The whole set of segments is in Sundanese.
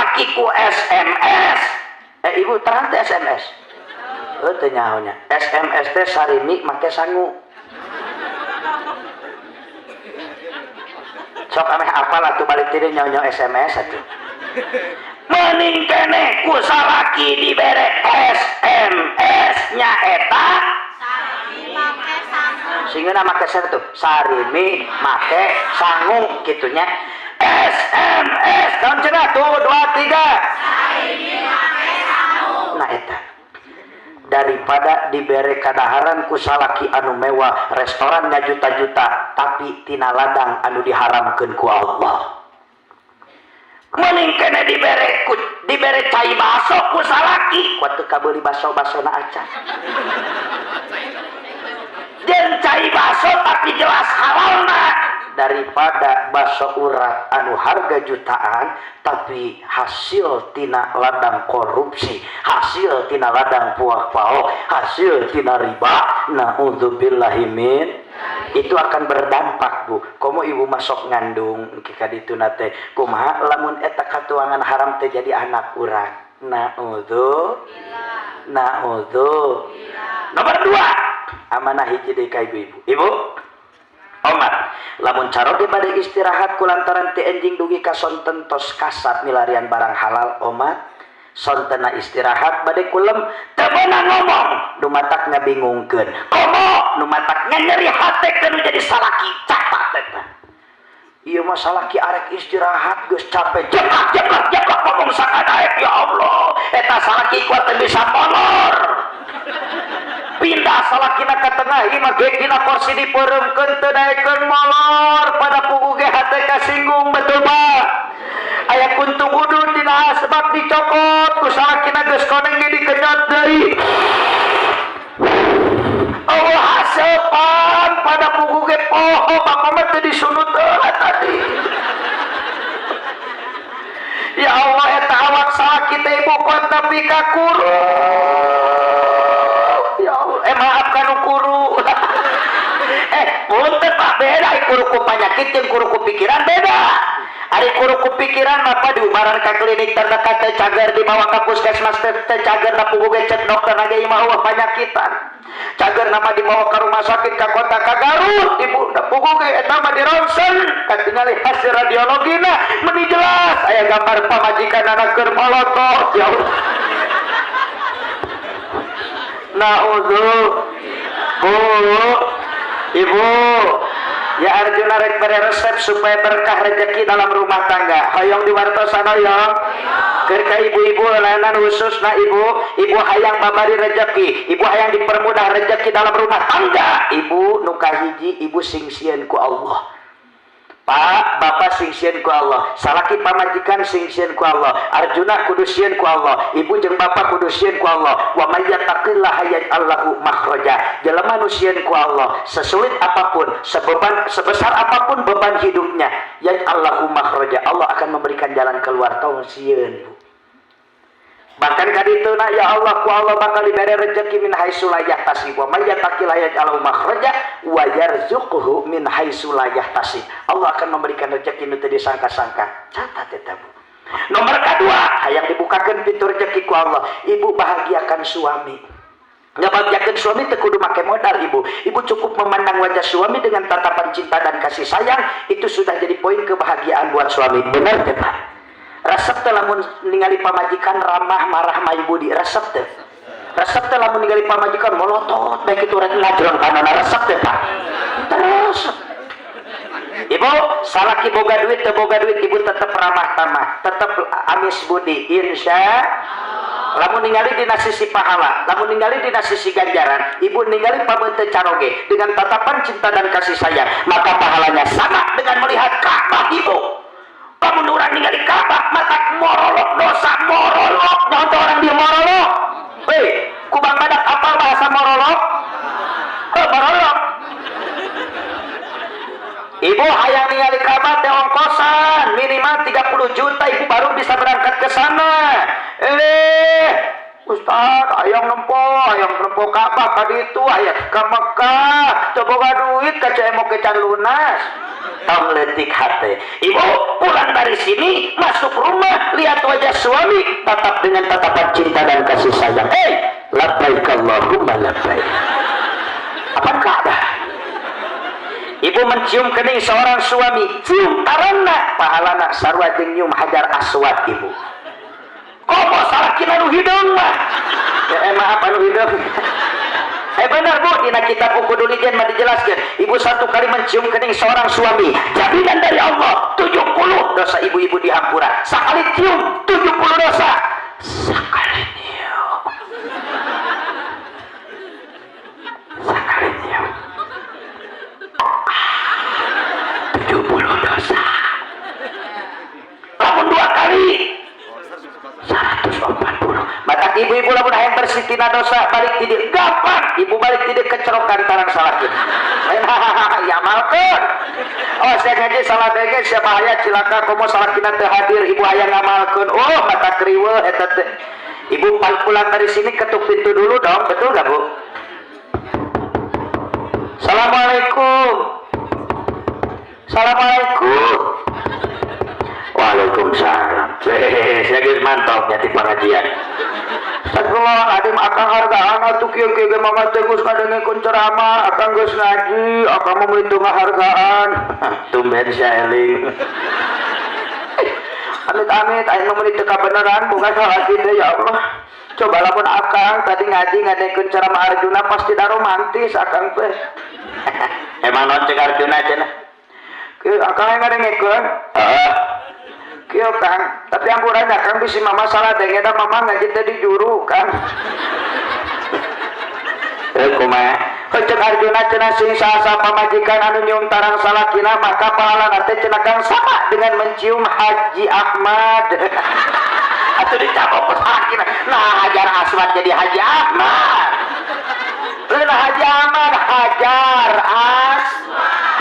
salaki ku SMS. Eh, Ibu, terang teh SMS? Oh, teu nyaho nya. SMS teh sarimi make sangu. Sok ameh apal atuh, balik ti dieu nyaho SMS atuh. Mending keneh ku salaki dibere SMS, nyaeta Sarimi make sangu. Singgeuna make tuh sarimi make sangu gitunya. SMS naon cenah tuh? Dua, tiga. Sarimi make sangu. Nah, eta daripada dibere kadaharan ku salaki anu mewah, restorannya juta-juta, tapi tina ladang anu diharamkeun ku Allah. Mending keneh dibere cai baso ku salaki, kuat teu kabeuli baso-basona acan, jeung cai baso tapi jelas halalna, daripada baso urat anu harga jutaan tapi hasil tina ladang korupsi, hasil tina ladang puak pao, hasil tina riba. Naudzubillahi min. Itu akan berdampak, Bu. Komo ibu masuk ngandung engke ka dituna teh, kumaha lamun eta katuangan haram teh jadi anak urang? Naudzu, naudzu. Nomor 2, amanah hiji deui ka ibu-ibu. Ibu omat, lamun caroge bade istirahat kulantaran ti enjing dugi ka sonten tos kasat milarian barang halal, omat sontena istirahat bade kulem, teu meunang ngomong nu matak ngabingungkeun, komo nu matak nyeri hate nu jadi salaki. Catat eta. Ieu mah salaki arek istirahat geus capek, jeplak jeplak jeplak, ngomong sakadaek. Ya Allah, eta salaki kuat teu bisa molor. Pindah salakina ka tengah imah ge, dina kursi dipeureumkeun, teu daekeun molor. Pada puguh ge hate kasinggung, betul, Pak? Aya kuntung udun dina asbak dicokot ku salakina, geus koneng ge dikenyot deui. Allah hasepan. Pada puguh ge poho, bapak mah teu disunut heula tadi. Ya Allah, eta awak salaki teh, Ibu, kuat nepi ka kuru. Ya Allah, eh, maaf kanu kuru. Eh, punten, Pak, beda kuru ku penyakit jeung kuru ku pikiran beda. Ari kuru ku pikiran mah, Pak, diubaran ka klinik terdekat teh cager, dibawa ka puskesmas teh cager, na puguh ge cek dokter ge mah eueuh panyakitan. Cager nama dibawa ke rumah sakit ka kota, ka Garut, Ibu, da puguh ge eta mah di ronsen, katingali hasil radiologina meni jelas aya gambar pamajikan keur molotot. Ya Allah. Naudzu. Bu, Ibu, ya Arjuna rek bere resep supaya berkah rezeki dalam rumah tangga. Hoyong diwartosan? Hoyong? Keur ka ibu-ibu, layanan khusus. Nah, Ibu, ibu hayang babari rezeki, ibu hayang dipermudah rezeki dalam rumah tangga. Ibu, nu kahiji, ibu sing sieun ku Allah. Pak, Bapak sing sieun ku Allah. Salaki pamajikan sing sieun ku Allah. Arjuna kudu sieun ku Allah. Ibu jeung bapak kudu sieun ku Allah. Wa may yattaqillaha yaj'al lahu makhraja. Jelema nu sieun ku Allah, sesulit apapun, sebeban sebesar apapun beban hidupnya, yaj'al lahu makhraja. Allah akan memberikan jalan keluar. Tong sieun, Bu. Bahkan kadituna, ya Allah, ku Allah bakal diberi rezeki min haitsu la yahtasib. Wa may yattaqillaha yaj'al lahu makhraja wa yarzuqhu min haitsu la yahtasib. Allah akan memberikan rezeki nu teu disangka-sangka. Catat eta, Bu. Nomor kedua, hayang dibukakeun pintu rezeki ku Allah. Ibu bahagiakan suami. Ngebahagiakan suami teu kudu make modal, Ibu. Ibu cukup memandang wajah suami dengan tatapan cinta dan kasih sayang, itu sudah jadi poin kebahagiaan buat suami. Benar teu, Pak? Resep teh lamun ningali pamajikan ramah marah ma ibu di resep teh? Resep teh lamun ningali pamajikan molotot baik itu rek ngajrong kanana, resep teh, Pak? Terus Ibu, salaki boga duit teu boga duit, ibu tetap ramah tamah, tetap amis budi, insya. Lamun ningali dina sisi pahala, lamun ningali dina sisi ganjaran, ibu ningali pameuteuh caroge dengan tatapan cinta dan kasih sayang, maka pahalanya sama dengan melihat Ka'bah, Ibu. Lamun urang ningali Ka'bah mata morolok dosa, morolok nyontoh orang dia morolok. Hei, kubang badak, apa bahasa morolok? Oh, morolok. Ibu hayang ningali Ka'bah teh ongkosan minimal 30 juta, ibu baru bisa berangkat ke sana. Eh, Ustaz, hayang nempo Ka'bah ka ditu, hayang ka Mekah, teu boga duit, ka cemok ke can lunas. Tong leutik hate. Ibu pulang dari sini, masuk rumah, lihat wajah suami, tatap dengan tatapan cinta dan kasih sayang. Hey, labbaik Allahumma labbaik. Apa Ka'bah? Ibu mencium kening seorang suami, cium tarangna, pahalana sarua jeung nyium Hajar Aswad ibu. Komo salakina nu hideung mah. Ya, maaf, anu hideung. Benar, Bu, dina kitab Uqudul Lijan mah dijelaskan. Ibu satu kali mencium kening seorang suami, jaminan dari Allah 70 dosa ibu-ibu dihampura. Sekali cium 70 dosa. Sekali nyium. Sekali nyium. Ah, 70 dosa. Lamun dua kali 140. Matak ibu-ibu lamun hayang bersih tina dosa, balik ti dieu gampang. Ibu balik ti dieu kecerokan tarang salakina. Lain hahaha ya amalkeun. Oh, saya ngaji salah denge sia, bahaya, cilaka, komo salakina teu hadir, ibu hayang ngamalkeun. Oh, mata kriweuh eta teh. Ibu pulang dari sini ketuk pintu dulu dong, betul gak, Bu? Assalamualaikum. Assalamualaikum. Waalaikumsalam. Hehehe, saya geus mantap nya ti pengajian. Astagfirullahaladzim, akang hargaan atuh kieu kieu ge mama teh geus ngadengekeun ceramah, akang geus ngaji, akang mah meuli teu ngahargaan. Tumben sia eling. Amit-amit aing mah meuli teu kabeneran, bukan salah teh, ya Allah. Coba lamun akang tadi ngaji ngadengekeun ceramah Arjuna, pasti da romantis akang teh. Emang naon cek Arjuna cenah? Kieu akang ngadengekeun. Heeh. Kieu Kang, tapi ampurannya Kang, bisi mama salah denge, da mama ngaji teh di juru, Kang. Eh, kumaha? Cek Arjuna cenah, sing saha pamajikan anu nyium tarang salakina, maka pahala teh cenah Kang sama dengan mencium Haji Ahmad. Atau dicabok ku salakina. Nah, Hajar Aswad jadi Haji Ahmad. Lain Haji Ahmad, Hajar As.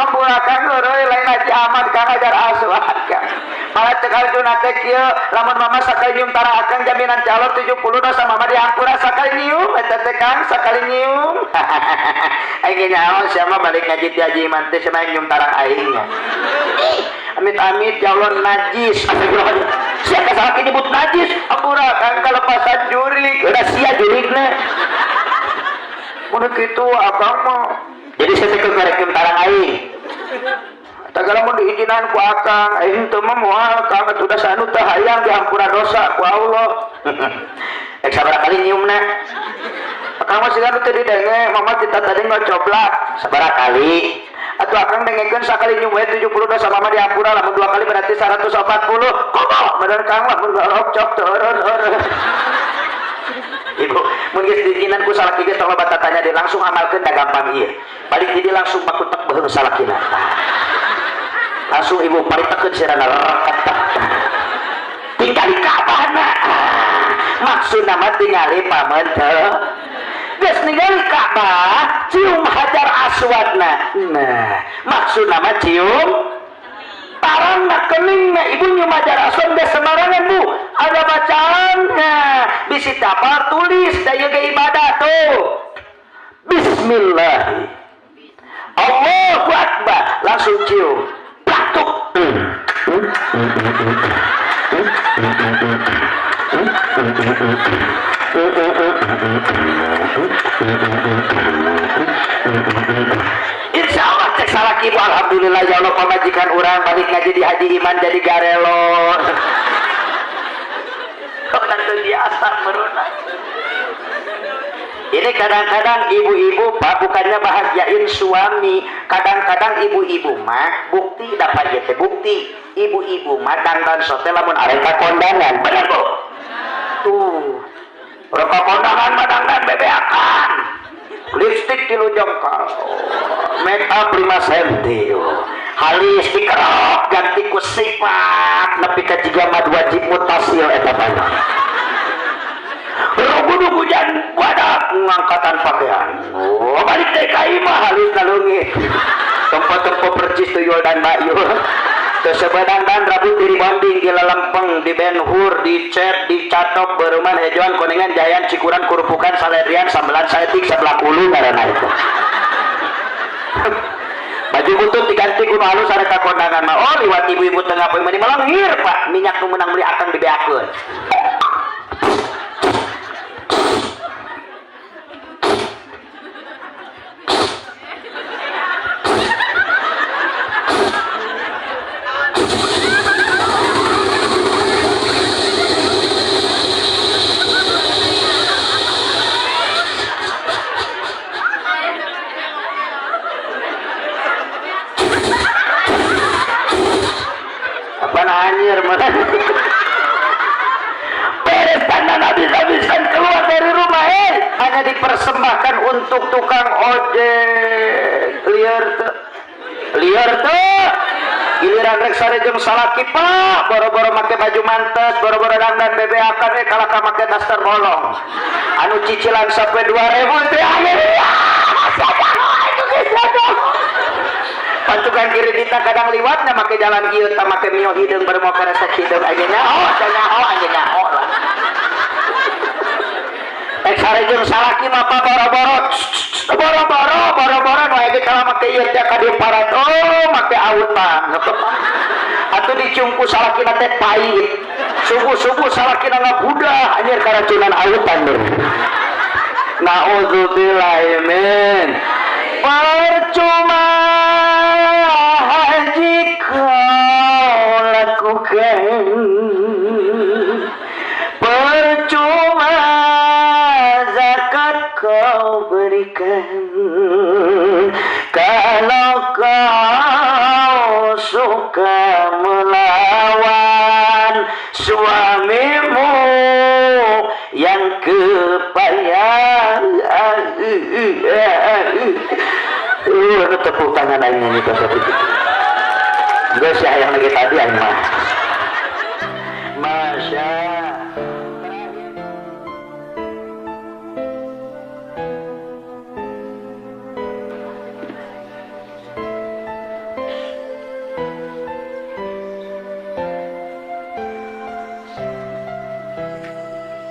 Hampura Kang, heureuy, lain Haji Ahmad Kang, Hajar Aswad Kang. Malah cek Arjuna teh kieu, lamun mama sakali nyium tarang akang, jaminan calon 70 dosa mama dihampura sakali nyium eta teh Kang, sakali nyium. Aing nyaho sia mah balik ngaji ti Haji Iman teh sia nyium tarang aing. Amit-amit ya Allah, najis. Astagfirullahaladzim. Sia salaki nyebut najis. Hampura Kang, kalepasan jurig. Udah sia jurigna. Mun kitu akang mah. Jadi saya teh keur nyium tarang aing. Tagala mun diizinan ku akang, aing teu mah moal Kang, atuh da sanu teu hayang dihampura dosa ku Allah. Ek sabaraha kali nyiumna? Akang mah siga nu teu didenge, mama kita tadi ngocoblak. Sabaraha kali? Atuh akang dengekeun, sakali nyium we 70 dosa mama dihampura, lamun dua kali berarti 140. Komo bener Kang, lamun gorok cok turun urun. Ibu, mun geus diizinan ku salaki geus tong loba tatanya deui, langsung amalkeun, da gampang ieu. Balik di dieu langsung bakutek beuheung salakina. Langsung ibu paritekeun sirana reketek. Tinggali Ka'bahna. Maksudna mah tingali pamente. Geus ningali Ka'bah, cium Hajar Aswadna. Nah, maksudna mah cium tarangna, keningna. Ibu nyium Hajar Aswad geus sembarangan, Bu. Ada bacaannya. Bisi tapal tulis da ieu ge ibadah tuh. Bismillah. Allahu Akbar. Langsung cium. Platuk. Insya Allah cek salaki ibu, alhamdulillah ya Allah, pamajikan urang balik ngaji di Haji Iman jadi garelo. Kok nanti biasa meruna. Ini kadang-kadang ibu-ibu, Pak, bukannya bahagiain suami, kadang-kadang ibu-ibu mah bukti dapat ya teh bukti. Ibu-ibu mah dangdan sote lamun arek ka kondangan. Bener, Bu? Tuh. Rek kondangan mah dangdan bebeakan. Lipstik 3 jengkal. Make up 5 cm. Halis dikerok ganti ku sifat nepi ka jiga mad wajib mutasil eta banyak. Rugudu hujan badak ngangkatan pakaian. Oh, balik deui ka imah halus leungit. Tempo-tempo percis tuyul dan bayu. Teu sebeudang dan rambut diribonding, dilalempeng, dibenhur, dicet, dicatok, beureman, hejoan, konengan, jayan, cikuran, kurupukan, saledrian, sambelan saeutik, sebelah ulu ngaranna itu. Baju Baju butut diganti ku nu halus arek ka kondangan mah. Oh liwat ibu-ibu tengah poe mani malangir Pak, minyak nu meunang meuli akang dibeakeun. Anjir mana beres tanda habis-habisan keluar dari rumah hanya dipersembahkan untuk tukang ojek. Liar tuh, liar tuh, giliran rek sare jeung salaki Pak, boro-boro make baju mantes, boro-boro dandan bebeakan kalah ka make daster bolong anu cicilan sampai 2000 teh akhirnya pantukan kiri kita kadang liwatnya make jalan ieu tah make mio hideung baru mau keresek hideung aja nyaho nyaho aja nyaho lah. Sare jeung salaki mah boro-boro boro-boro boro-boro nu aya kalah make ieu teh ka dieu parat oh make autan atuh dicungku salakina teh pahit subuh-subuh salakina ngabudah anjir karacunan autan deh. Nauzubillahi min percuma haji kau lakukan, percuma zakat kau berikan, kalau kau suka melawan suamimu yang kepayahan. Tepuk tangan aing nyanyi bahasa itu. Geus ya yang lagi tadi aing mah. Masya.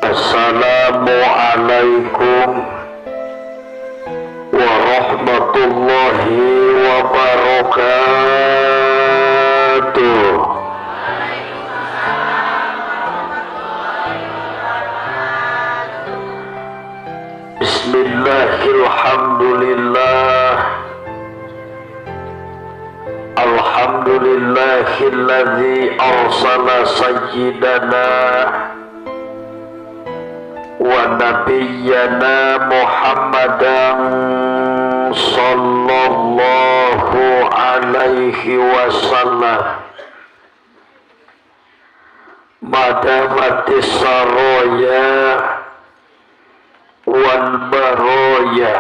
Assalamualaikum warahmatullahi wabarakatuh. Bismillahirrahmanirrahim. Alhamdulillahilladzi arsala sayyidana wa nabiyyana Muhammadan sallallahu alaihi wasallam madamatis saraya wal baraya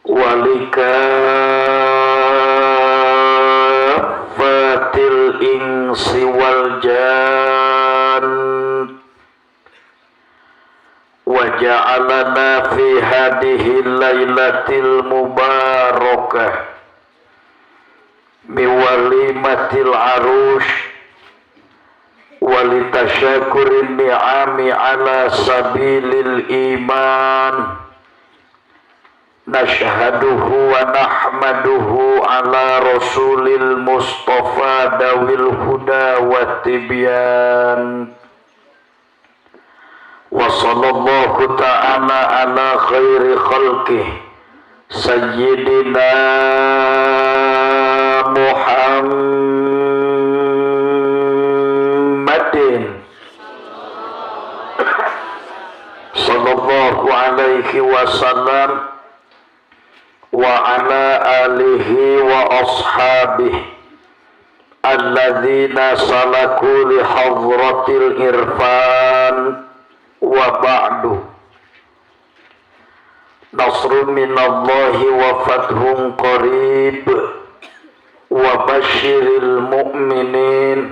walikafatil insi wal jan wa ja'alana fi hadhihi lailatil mubarakah miwalimatil arush walitasyakurin ni'ami ala sabilil iman nashhaduhu wa nahmaduhu ala rasulil mustafa dawil huda wa tibyan wa sallallahu ta'ala ala khairi khalqih sayyidina Muhammadin sallallahu alaihi wasallam wa ala alihi wa ashabihi alladzina salaku li hadratil irfan wa ba'du. Nasrun minallahi wa fathun qarib wa basyiril mu'minin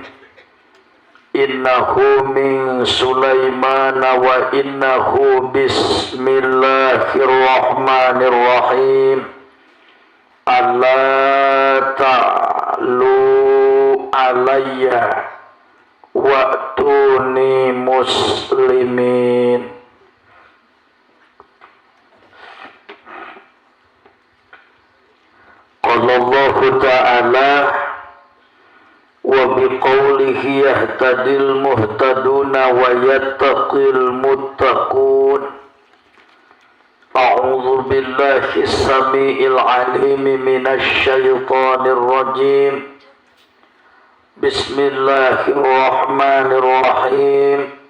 innahu min Sulaiman wa innahu bismillahirrahmanirrahim. Alla ta'lu alayya wa'tuni muslimin. Qala Allahu ta'ala wa biqaulihi yahtadil muhtaduna wa yattaqil muttaqun. A'udzu billahi as-sami'il 'alim minasy syaithanir rajim. Bismillahirrahmanirrahim.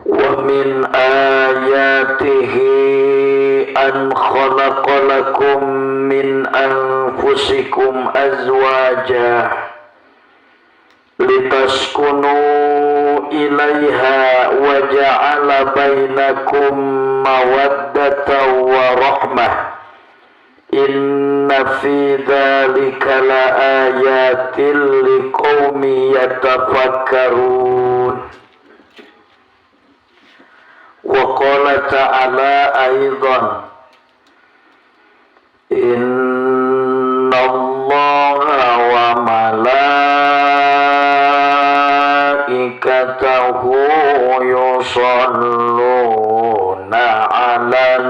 Wa min ayatihi an khalaqa lakum min anfusikum azwaja litaskunu ilaiha wa ja'ala bainakum mawaddatan wa rahmah. Inna fi dzalika laayatin liqaumin yatafakkarun. Wa qala ta'ala aidan inna Allaha wa malaikatahu yusholluna 'alan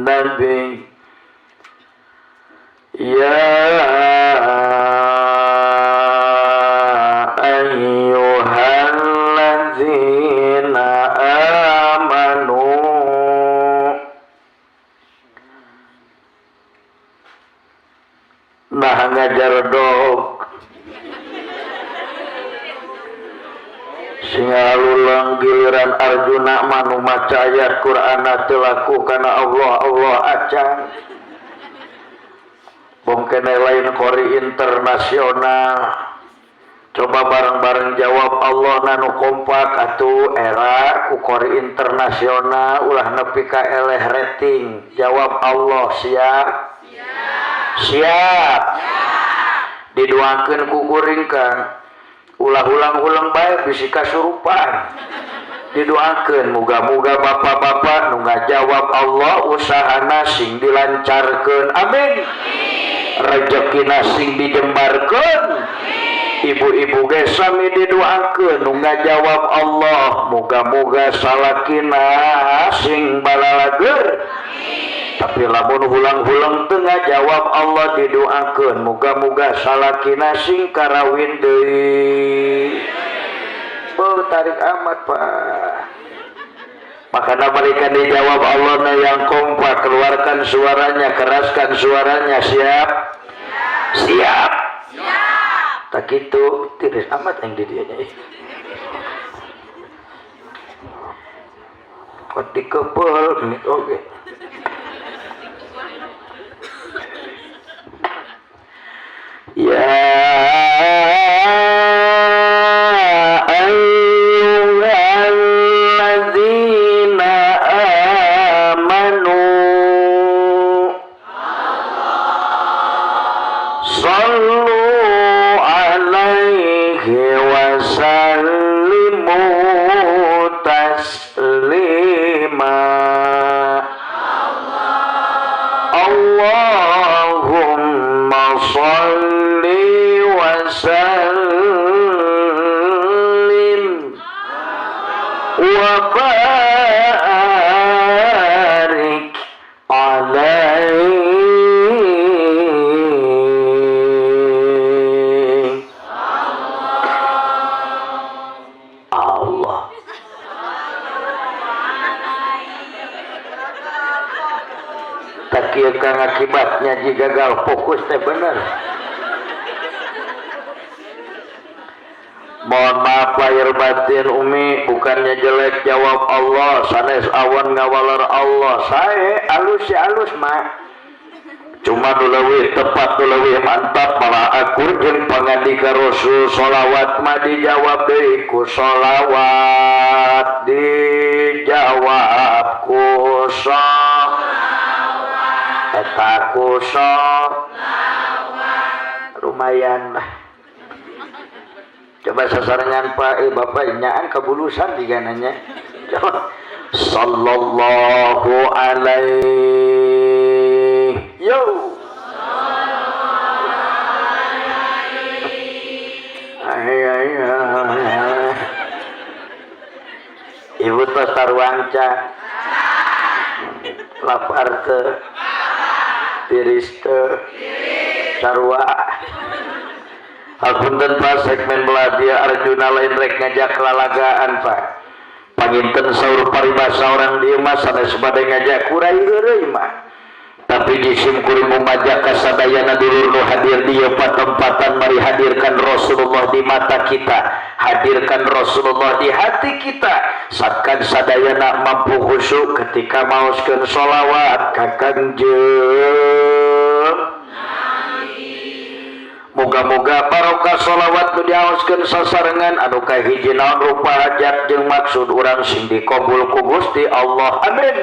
nabi ya ayyuhalladzina amanu. Nah ngajar dok sing alulang giliran Arjuna manu maca ayat Qur'an teu laku kana Allah Allah acan. Bongkene lain qori internasional. Coba bareng-bareng jawab Allah nanu kompak atuh era ku qori internasional ulah nepi ka eleh rating. Jawab Allah siap. Siap. Didoakeun ku kuring Kang. Ulah ulang-ulang bae bisi kasurupan. Didoakeun muga-muga bapak-bapak nu ngajawab Allah usahana sing dilancarkeun. Amin. Rezekina sing dijembarkeun. Ibu-ibu ge sami didoakeun nu ngajawab Allah muga-muga salakina sing balalager. Tapi lamun hulang-hulang teu ngajawab Allah didoakeun muga-muga salakina sing karawin deui. Oh, tarik amat Pak. Makanya mereka dijawab Allah na yang kompak, keluarkan suaranya, keraskan suaranya, siap? Siap. Tak gitu, tiris amat yang di dianya. Kok dikepel, oke. Ya ayyuhalladzina amanu sallu alaihi wa sallimu taslima. Allahumma salli wa sallim wa barik alaihi. Allah. Tak kieu kang akibatnya jika gagal fokus teh bener. Mohon maaf lahir batin Umi, bukannya jelek jawab Allah, sanes awan ngawaler Allah. Sae alus ya alus mah. Cuma nu leuwih tepat nu leuwih mantap malah akur jeung pangandika Rasul sholawat mah dijawab deui ku sholawat, dijawab ku sholawat, eta ku sholawat. Lumayan lah. Coba sasarengan Pak, Bapak nyaan kabulusan digananya. Coba sallallahu alaihi. Yo. Ibu tos taruangca. Lapar teu. Tiris teu sarua. Hapunten Pak, segmen belah dia Arjuna lain rek ngajak lalagaan Pak. Panginten saur paribasa orang dieu mah sanes bade ngajak kurai heureuy mah. Tapi jisim kuring mumajak kasadayana dulur nu hadir di ieu patempatan, mari hadirkan Rasulullah di mata kita, hadirkan Rasulullah di hati kita. Satkan sadayana mampu khusyuk ketika maoskeun sholawat ka Kangjeng. Moga-moga barokah sholawat nu diaoskeun sasarengan anu kahiji naon rupa hajat jeung maksud urang sing dikabul ku Gusti Allah, amin.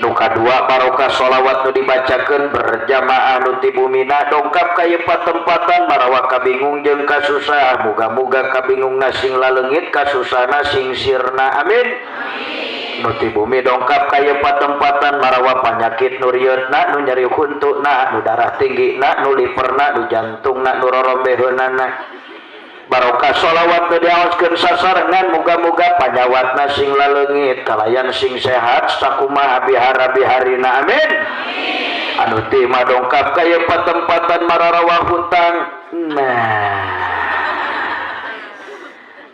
Nu kadua, barokah sholawat nu dibacakeun berjamaah nu ti bumina dongkap ka ieu patempatan marawa kabingung jeung kasusah, muga-muga kabingungna sing laleungit, kasusahna sing sirna, amin. Nu ti bumi dongkap ka ieu patempatan marawa panyakit nu rieutna, nu nyeri huntuna, nu darah tinggi na, nu liverna, nu jantungna, nu rorombeheunana, barokah sholawat nu diaoskeun sasarengan muga-muga panyawatna sing laleungit kalayan sing sehat sakumaha bihara biharina, amin. Anu ti imah dongkap ka ieu patempatan mararawa hutang, nah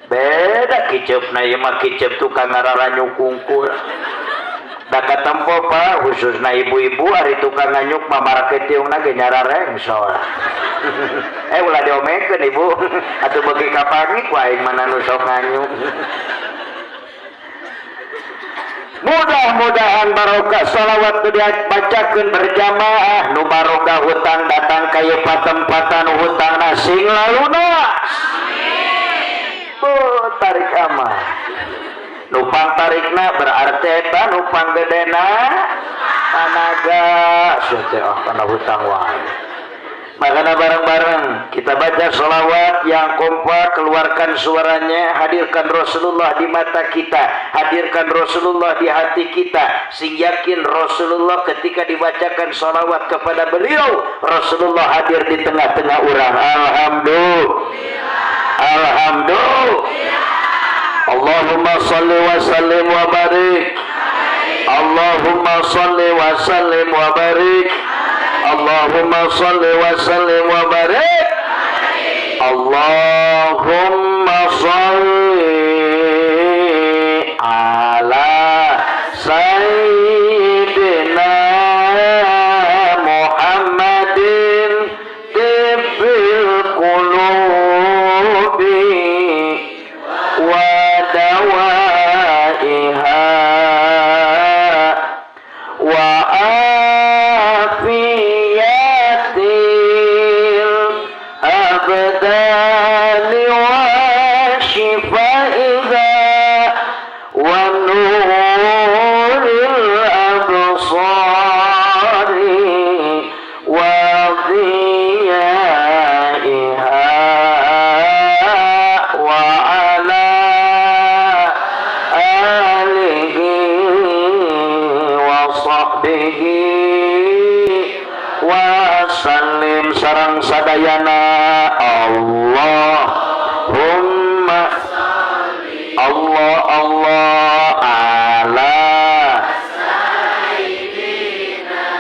beda kiceupna ieu mah, kicep tukang ngararanyuk kungkul da katempo Pak, khususna ibu-ibu, ari tukang nganyuk mah marake tiungna ge nyararengsol. Eh, ulah diomekeun ibu atuh, beuki kapanggih ku aing mana nu sok nganyuk. Mudah-mudahan barokah salawat nu dibacakeun berjamaah, nu baroga hutang datang ka ieu patempatan hutangna sing lalunas. Oh, tarik amah nupang tarikna berarti eta nupang gedena tanaga sia teh, ah kana hutang wae. Makanya bareng-bareng kita baca sholawat yang kompak, keluarkan suaranya, hadirkan Rasulullah di mata kita, hadirkan Rasulullah di hati kita. Sing yakin Rasulullah ketika dibacakan sholawat kepada beliau, Rasulullah hadir di tengah-tengah orang. Alhamdulillah. Alhamdulillah. Allahumma salli wa sallim wa barik. Allahumma salli wa sallim wa barik. Allahumma salli wa sallim wa barik. Allahumma salli ala Sayyidina Muhammadin tibbil qulubi wa dawaiha wa afiyatil abdani wa shifaiha wa nuril absari wa dhiyaiha wa ala alihi wa sahbihi wa sallim. Sareng sadayana Allahumma Allah Allah ala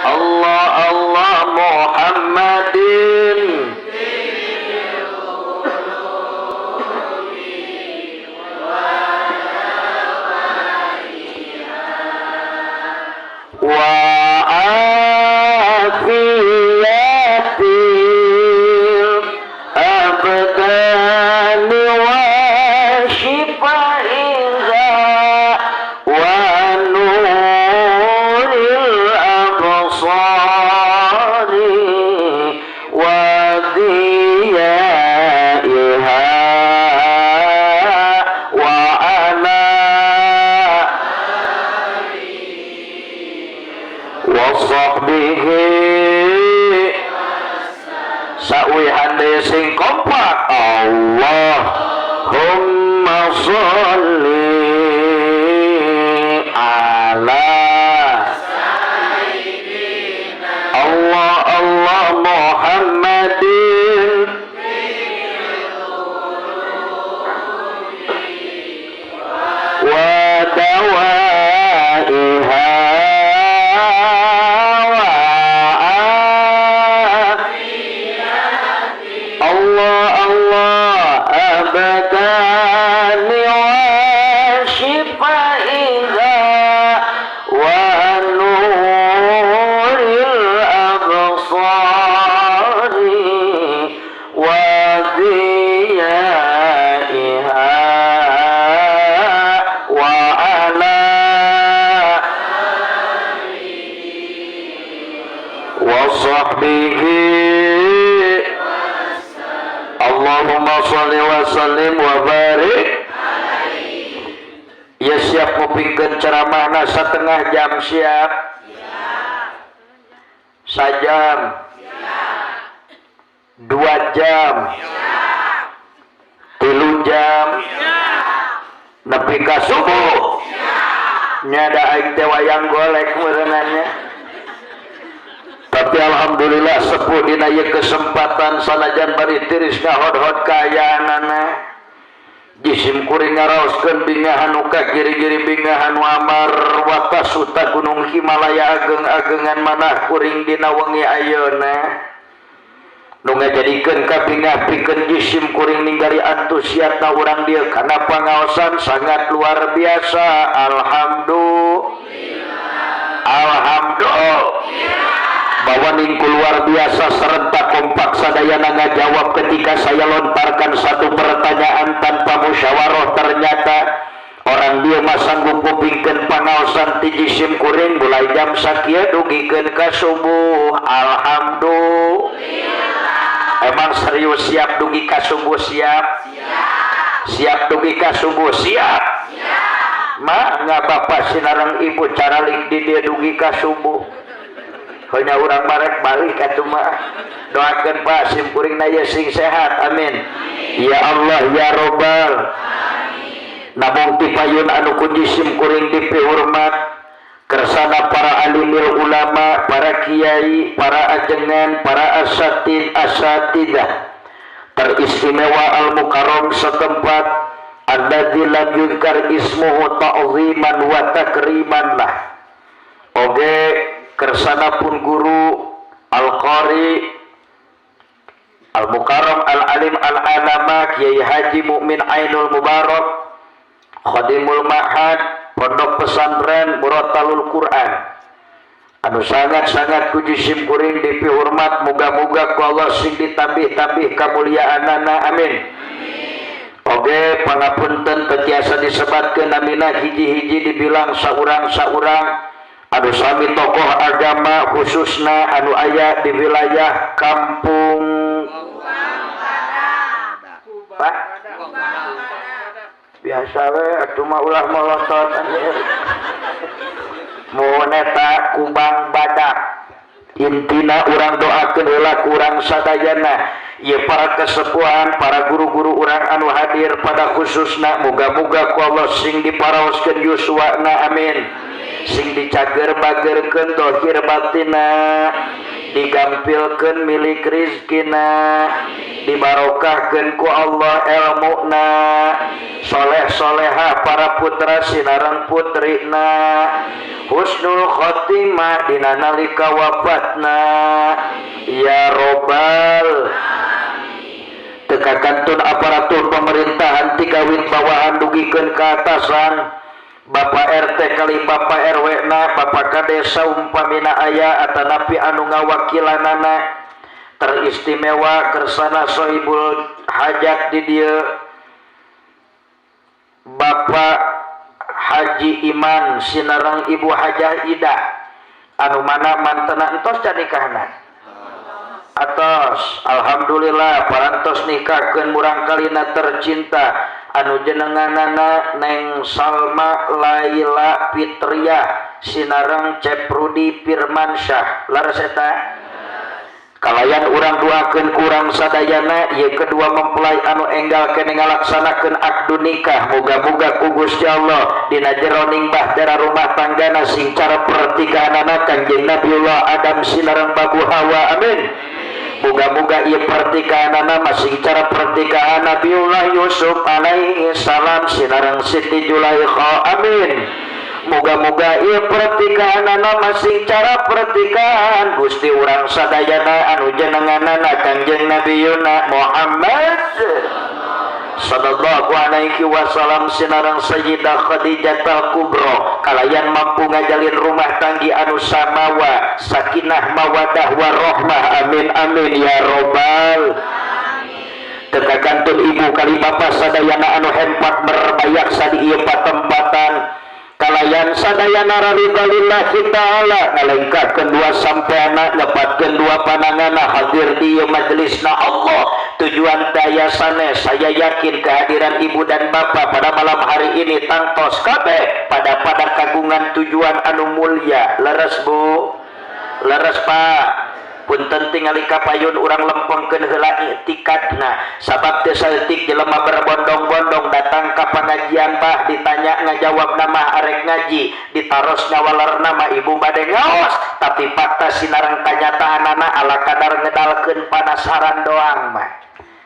Allah Allah Muhammadin wa afiyatil abdani wa shifaiha wa nuril absari wa diyaiha wa ala wa sahbihi. Sauwihan deui sing kompak. Allahumma sholli ala Allah Allah Muhammadin wa dawaiha wa sholli wa sallim wa barik. Ya, siap ngupingkeun ceramahna setengah jam? Siap? Sajam? 2 jam? 3 jam? Nepi ka subuh? Nyada aing teh wayang golek meureunannya. Tapi alhamdulillah sepuh dina ieu kesempatan, sanajan bari tiris ngahod-hod kaayaanana, jisim kuring ngaraoskeun bingahan nu kagiri-giri, bingahan nu amar watasuta gunung Himalaya ageng-agengan manah kuring dina wengi ayeuna, nu ngajadikeun kabingah pikeun jisim kuring ninggali antusiasna urang dieu kana pangaosan sangat luar biasa. Alhamdulillah, alhamdulillah bahwa ningku luar biasa serentak kompak sadayana ngajawab ketika saya lontarkan satu pertanyaan tanpa musyawarah. Ternyata orang dieu mah sanggup ngupingkeun pangaosan ti jisim kuring mulai jam sakieu dugikeun ka subuh. Alhamdulillah. Emang serius siap dugi ka subuh? Siap? Siap dugi ka subuh? Siap? Mah nggak, bapak sinareng ibu caralik di dieu dugi ka subuh, hanya urang marek balik atuh mah. Doakeun, Pak, sim kuring na sing sehat, amin ya Allah ya robbal. Namung tipayun anu ku jisim kuring dipihormat kersana para alimil ulama, para kiai, para ajengan, para asatid asatidah, teristimewa al mukarram setempat, alladzi lam yuzkar ismuhu ta'ziman wa takriman lah. Oge kersana pun guru al-qari al-mukarram al-alim al-alama Kiai Haji Mukmin Ainul Mubarak, Khadimul Ma'had Pondok Pesantren Murottalul Quran, anu sangat-sangat ku jisim kuring dipihormat. Muga-muga ku Allah sing ditambih-tambih kemuliaanana, amin. Oge pangapunten teu tiasa disebatkeun namina hiji-hiji, dibilang saurang-saurang, anu sami tokoh agama khususna anu aya di wilayah kampung, Pak, biasa we atuh mah, ulah molotot. Mun eta Kubang Badak, intina urang doakeun heula ku urang sadayana ieu para kesepuhan, para guru-guru urang anu hadir pada khususna, muga-muga ku Allah sing diparaoskeun yuswana, amin, sing dicager bagerkeun dohir batina, digampilkeun milik rizkina, dibarokahkeun ku Allah elmuna, soleh solehah para putra sinareng putrina, husnul khotimah dina nalika wafatna, ya robbal. Teu kakantun aparatur pemerintahan tikawit bawahan dugikeun ka atasan, Bapak RT kali Bapak RW na, Bapak Kadesa umpamina aya atanapi anu ngawakilanana, teristimewa kersana sohibul hajat di dieu, Bapak Haji Iman sinareng Ibu Hajah Ida, anu mana mantena entos nikahna atos. Alhamdulillah parantos nikahkeun murangkalina tercinta anu jenenganana Neng Salma Laila Fitriah sinareng Ceprudi Firmansyah. Laras eta? Kalayan urang doakeun ku urang sadayana ieu kedua mempelai anu enggal kene ngalaksanakeun akdu nikah, muga-muga ku Gusti Allah dina jeroning bahtera rumah tanggana sing cara pertikahanana Kanjeng Nabiullah Adam sinareng Babu Hawa, amin. Muga-muga ieu pertikahanana masing cara pertikahan Nabiullah Yusuf alaihi salam sinareng Siti Julaikha, amin. Muga-muga ieu pertikahanana masing cara pertikahan Gusti urang sadayana anu jenenganana Kanjeng Nabiyuna Muhammad sallallahu alaihi wasallam sinareng Sayyidah Khadijah Kubro, kalayan mampu ngajalin rumah tanggi anu samawa sakinah mawadah warohmah, amin amin ya robbal. Teu kakantun ibu kali bapak sadayana anu hempat merbayaksa di ieu patempatan, kalayan sadayana ridha lillahi ta'ala ngalengkahkeun dua sampeana, nyepatkeun dua pananganna hadir di ieu majelisna Allah, tujuan daya. sadaya sanes. Saya yakin kehadiran ibu dan bapak pada malam hari ini tangtos kabeh pada pada kagungan tujuan anu mulia. Leres, Bu? Leres, Pak? Punten, tingali kapayun urang lempengkeun heula iktikadna, sabab teu saeutik jelema berbondong-bondong datang ka pengajian, bah ditanya ngajawab nama arek ngaji, ditaros ngawaler nama ibu bade ngaos, tapi fakta sinareng kanyataanana ala kadar ngedalkeun panasaran doang mah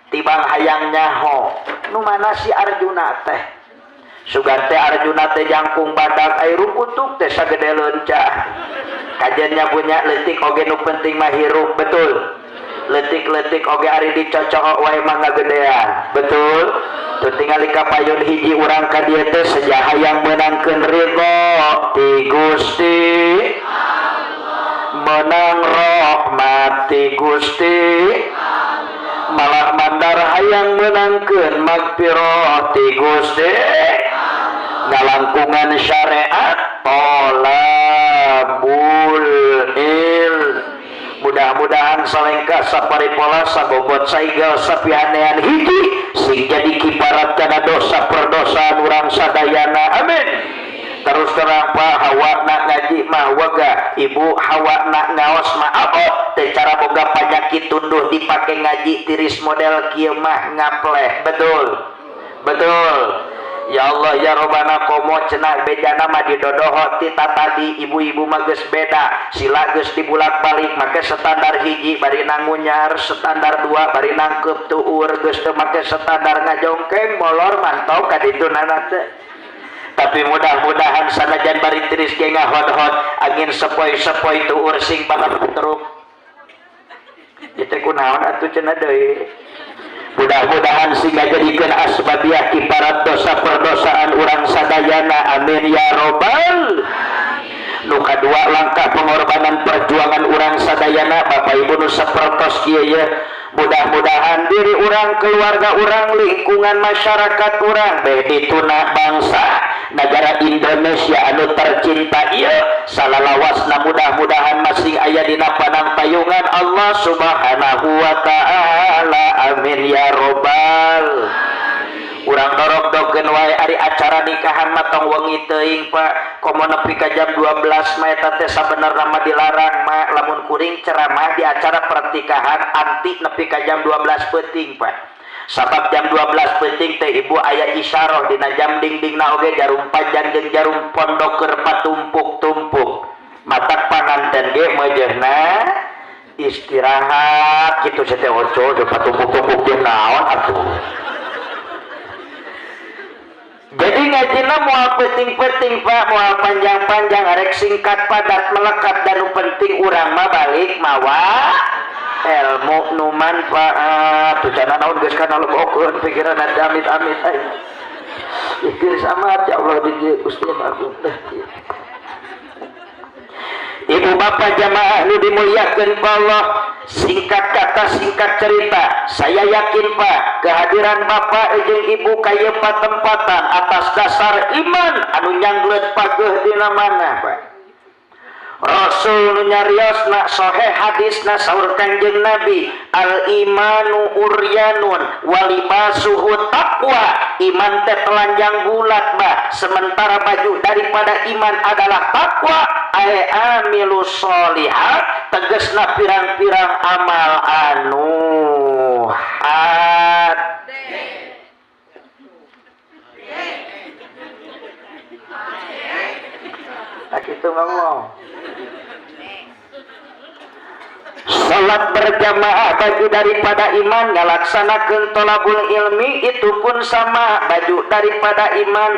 tibang hayang nyaho nu mana si Arjuna teh. Sugan teh Arjuna teh jangkung badak, air rukutuk teh sagede leunca. Kajiannya punya letik oge, nu penting mah hirup, betul? Letik-letik oge ari dicocok wae mah ngagedean, betul? Tuh, tingali kapayun hiji urang ka dieu teh seja hayang meunangkeun ridho ti Gusti, menang rahmat ti Gusti, malah mandar hayang meunangkeun magfirah ti Gusti, ngalangkungan syariat tolabul il. Mudah-mudahan salengka, saparipola, sabobot, saigel, sapihanean hiji sing jadi kiparat kana dosa perdosaan urang sadayana, amin. Terus terang, Pak, hawa nak ngaji mah wega, ibu hawa nak ngaos mah abot teh. Cara boga panyakit tunduh dipake ngaji tiris model kieu mah ngapleh, betul? Betul. Ya Allah ya Robana, komo cenah bejana mah didodoho ti tadi ibu-ibu mah geus beda, sila geus dibulak-balik, make standar hiji bari nangunyar, standar dua bari nangkep tuur, geus teu make standar ngajongkeng molor mantau ka ditu nana teh. Tapi mudah-mudahan sanajan bari tiris ge ngahod-hod angin sepoi-sepoi tuur sing banget teruk itu kunaon atuh cenah deui. Mudah-mudahan sing ngajadikeun asbabiah kiparat dosa perdosaan urang sadayana, amin ya robbal. Nu kadua, langkah pengorbanan perjuangan urang sadayana, Bapak Ibu nu sapertos kieu ye, mudah-mudahan diri urang, keluarga urang, lingkungan masyarakat urang, beh dituna bangsa negara Indonesia anu tercinta ieu salalawasna mudah-mudahan masing aya dina panang payungan Allah Subhanahu wa Ta'ala, amin ya robbal. Urang dorok-dokeun wae, ari acara nikahan mah tong wengi teuing, Pak, komo nepi ka jam 12 mah eta teh sabenerna mah dilarang mah. Lamun kuring ceramah di acara pernikahan anti nepi ka jam 12 peuting, Pak, sabab jam 12 peuting teh ibu aya isyarah dina jam dingdingna oge jarum panjang jeung jarum pondok keur patumpuk-tumpuk, matak panganten ge meujeuhna istirahat kitu. Teh oco patumpuk-tumpuk jeung naon atuh. Jadi ngajina moal penting-penting, Pak, moal panjang-panjang, arek singkat, padat, melekat, dan nu penting urang mah balik mawa ilmu nu manfaat. Tuh cenah naon geus kana lebokeun pikiran amit-amit aing. Ih, geus amat ya Allah di dieu Gusti Agung. Ibu bapak jamaah nu dimuliakan ku Allah, singkat kata, singkat cerita, saya yakin, Pak, kehadiran bapak jeung ibu kaya patempatan atas dasar iman anu nyanglet pageuh dina mana, Pak. Rasul nu nyariosna soheh hadisna, saur Kanjeng Nabi, al imanu uryanun walibasuhu taqwa. Iman teh telanjang bulat bah, sementara baju daripada iman adalah takwa, ay amilu sholihat, tegesna pirang-pirang amal anu had. Tak itu ngomong. Salat berjamaah baju daripada iman, ngalaksanakeun tolabul ilmi itu pun sama baju daripada iman.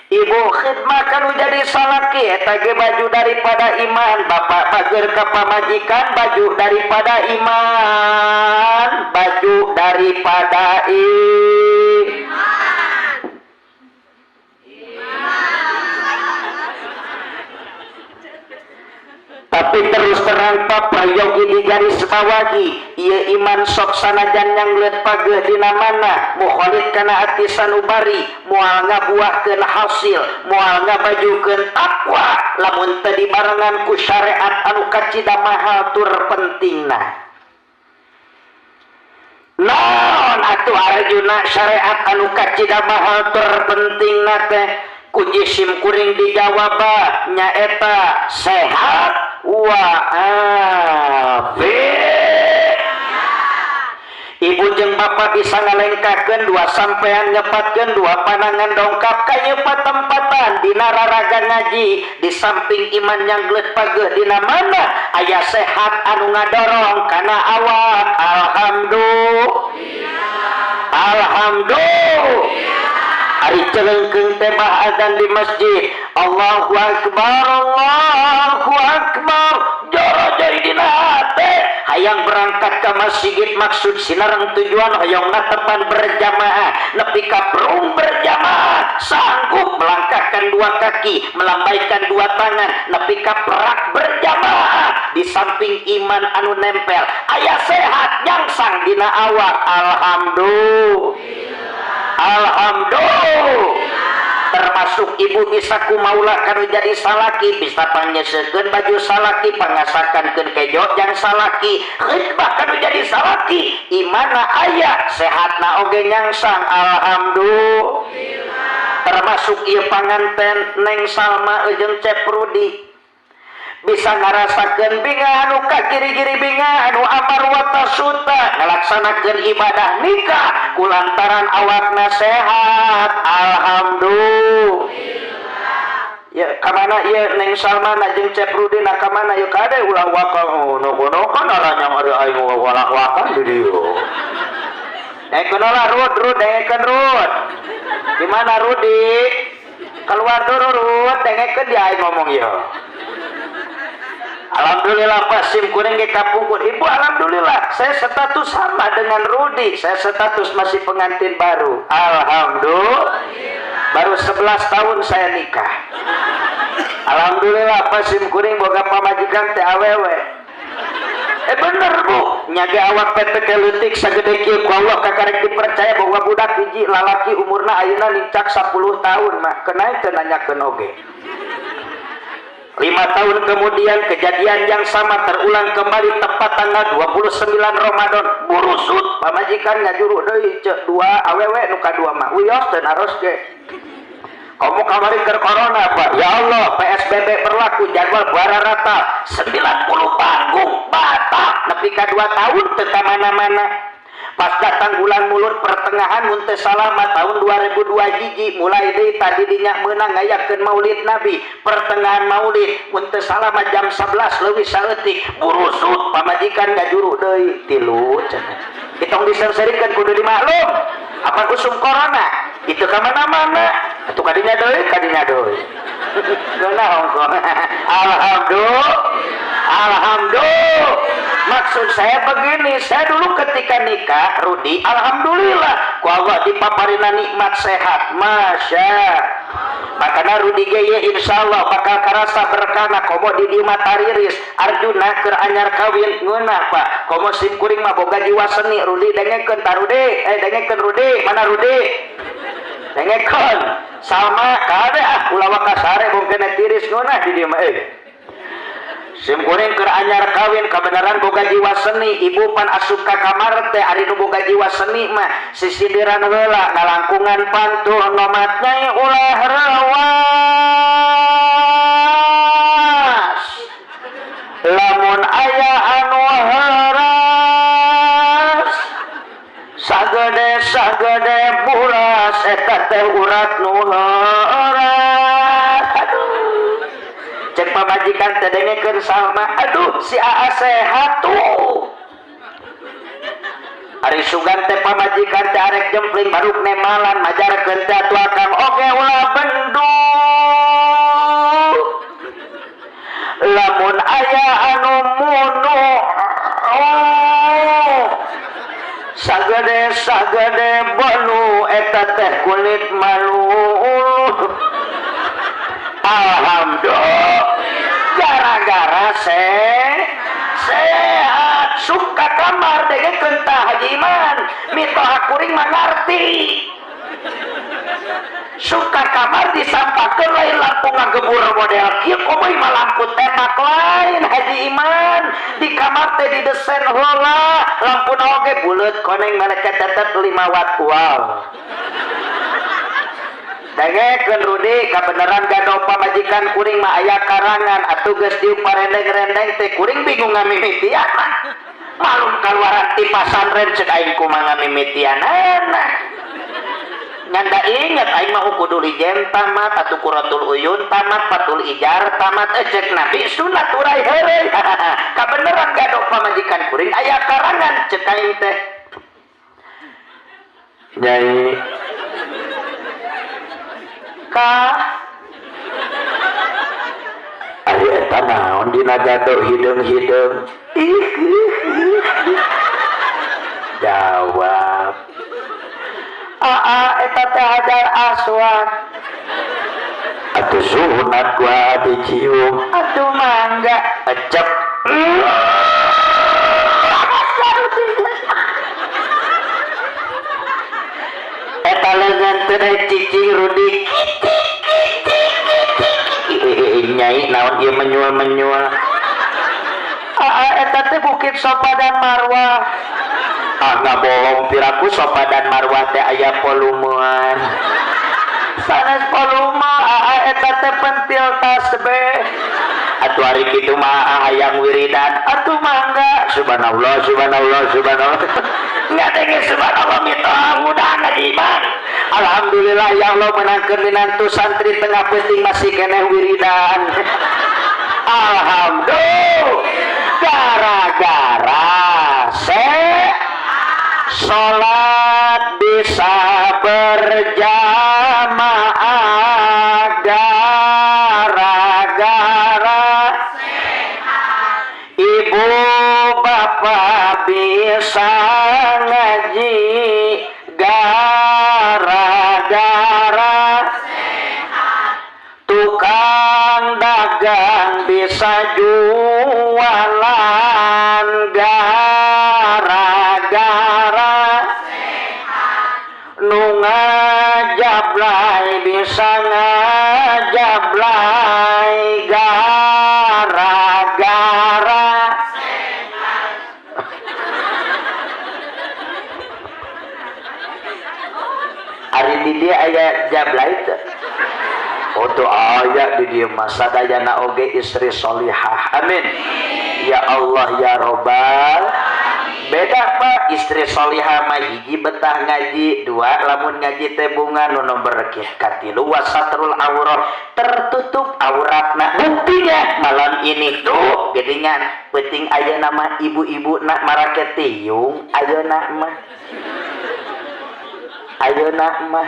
Ibu khidmah kanu jadi salaki eta ge baju daripada iman, bapak bager ka pamajikan baju daripada iman, baju daripada iman. Tapi terus terang, Pak, prayogi di garis bawahi ieu iman sok sanajan nyanglet pageuh dina mana mukhalid kana ati sanubari moal ngabuahkeun hasil, moal ngabajukeun takwa lamun teu dibarengan ku syariat anu kacida mahal tur pentingna. Naon atuh? Arjuna, syariat anu kacida mahal terpenting teh ku sim kuring dijawab nyaeta sehat wa afiat. Ibu jeung bapak bisa ngalengkakeun dua sampean, nyepatkeun dua panangan, dongkap ka nyepat tempatan dina raraga ngaji. Di samping iman yang gelut pageuh, dina mana aya sehat anu ngadorong kana awak. Alhamdulillah, alhamdulillah. Ari celengkeung teh bah adzan di masjid, Allahu akbar, Allahu akbar, joro jadi dina hate hayang berangkat ke masjid, maksud sinareng tujuan hoyong netepan berjamaah. Nepi ka prung berjamaah, sanggup melangkahkan dua kaki, melambaikan dua tangan, nepi ka perak berjamaah. Di samping iman anu nempel, aya sehat nyangsang dina awak. Alhamdulillah, alhamdulillah. Termasuk ibu bisa kumaula kanu jadi salaki, bisa pangnyeusekeun baju salaki, pangasakankeun kejo jang salaki, khidbah kanu jadi salaki. Imana aya, sehatna oge nyangsang. Alhamdulillah. Termasuk ieu panganten Neng Salma jeung Cep Rudi bisa ngarasakeun bingah anu kagiri-giri, bingah anu amar wa tasuta, ngalaksanakeun ibadah nikah kulantaran awakna sehat. Alhamdulillah. Ya, kamana ieu Neng Salma jeung Cep Rudi na, kamana yeuh? Kade, ulah waka nu kono kan aranyang ari aing walak-wakan di dieu. Eh, lah Rud, Rud, dengekeun Rud. Di mana Rudi? Keluar dulu, Rud, dengekeun dia aing ngomong ya. Alhamdulillah, Pak, sim kuring ge kapungkur. Ibu, alhamdulillah saya status sama dengan Rudi. Saya status masih pengantin baru. Alhamdulillah. Baru 11 tahun saya nikah. Alhamdulillah, Pak, sim kuring boga pamajikan teh awewe. Eh, bener, Bu, nyage awak teh leutik sagede kieu, ku Allah kakarek dipercaya bahwa budak hiji lalaki, umurna ayeuna nincak 10 tahun mah kenaik teu nanyakeun oge. 5 tahun kemudian kejadian yang sama terulang kembali, tepat tanggal 29 Ramadan. Burusut pamajikan ngajuru deui, ceuk dua awewe nu kadua mah. Wios teu naros ge. Kamu kamari keur corona, Pak. Ya Allah, PSBB berlaku, jadwal rata 90 panggung batal nepi ka 2 tahun teu ka mana-mana. Pas datang bulan Mulud pertengahan, mun teu salah mah tahun 2002 hiji, mulai deui tadi dinya meunang ngayakeun Maulid Nabi. Pertengahan Maulid, mun teu salah mah jam 11 leuwih saeutik, burusut pamajikan ngajuru deui, tilu cenah. Kitong diserserikeun, kudu dimaklum apa usum corona itu ka mana-mana atuh, kadinya deui, kadinya deui. Geunah ongkoh. Alhamdulillah, alhamdulillah. Maksud saya begini, saya dulu ketika nikah, Rudi, alhamdulillah ku Allah dipaparina nikmat sehat. Masya. Makanya Rudi ge ye insyaallah bakal karasa berkana, komo di dieu mah tariris. Arjuna, keur anyar kawin ngeunah, Pak. Komo sim kuring mah boga jiwa seni. Rudi, dengekeun ta, Rudi? Eh, dengekeun Rudi, mana Rudi? Dengekeun. Salma kade ah, ulah waka sare mungkin tiris ngeunah di dieu mah eh. Sim kuring keur anyar kawin kebenaran boga jiwa seni. Ibu pan asup ka kamar teh, ari nu boga jiwa seni mah sisindiran heula, ngalangkungan pantun, nomat nyai ulah rewas, lamun aya anu heras sagede sagede buras, eta teh urat nu heras. Aduh, cek pamajikan teh, dengekeun Salma, aduh, si Aa sehat tuh. Ari sugan teh pamajikan teh arek jempling baruk nemalan, majarkeun teh atuh akang oge ulah bendu, lamun aya anu munu sagede sagede bolu, eta teh kulit malu. Alhamdulillah, gara-gara sehat suka kamar, dengekeun tah Haji Iman, mitoha kuring mah ngarti. Suka kamar disampakeun lain lampu ngagebur model kieu, komo mah lampu tembak lain, Haji Iman. Di kamar teh didesain heula, lampuna oge buleut koneng meleket tetep 5 watt. Wow. Dengekeun Rudi, kabeneran gado pamajikan kuring mah aya karangan atuh geus diuk parendeng-rendeng teh kuring bingung ngamimitian mah. Malum kaluaran ti pasantren, cek aing kumaha ngamimitianana. Nyanda inget aing mah kudu lijen tamat atuh, Qurratul Uyun tamat, Fathul Ijar tamat, cek Nabi sunat urai heureuy. Kabeneran gado pamajikan kuring aya karangan, cek aing teh. Nyai Ka ari eta naon dina gado hideung-hideung? Ih, ih, ih. Jawab. Aa, eta teh Hajar Aswad. Atuh sunat gua dicium. Atuh mangga. Ecep. Eta leungeun teh cicing Rudi. Nyai, naon ieu menyual-menyual? Aa, eta teh Bukit Sofa dan Marwah. Ah, nggak bohong, piraku Sofa dan Marwah teh aya volumean. Sanes volume, aa, eta teh pentil tasbih. Atuh ari kitu mah hayang wiridan. Atuh mangga. Subhanallah, subhanallah, subhanallah. Ngadenge subhanallah mitoha hudang, Haji Iman. Alhamdulillah ya Allah, menangkeun minantu santri tengah peuting masih keneh wiridan. Alhamdulillah, gara-gara se salat bisa berjamaah, gara-gara ibu bapak bisa ngaji, gara-gara tukang dagang bisa jualan, gara-gara nu ngajablay bisa ngajablay, gara-gara. Ari di dia aya jablay teu? Oh, tuh aya di dieu mah sadayana oge istri solihah. Amin. Ya Allah ya Robbal. Beda Pak, istri solihah mah hiji betah ngaji, dua lamun ngaji teh bunga, nu nomor katilu wasatrul aurah, tertutup auratna. Buktinya malam ini tuh geningan penting aya nama ibu-ibu nak marake tiung ayeuna mah. Ayeuna mah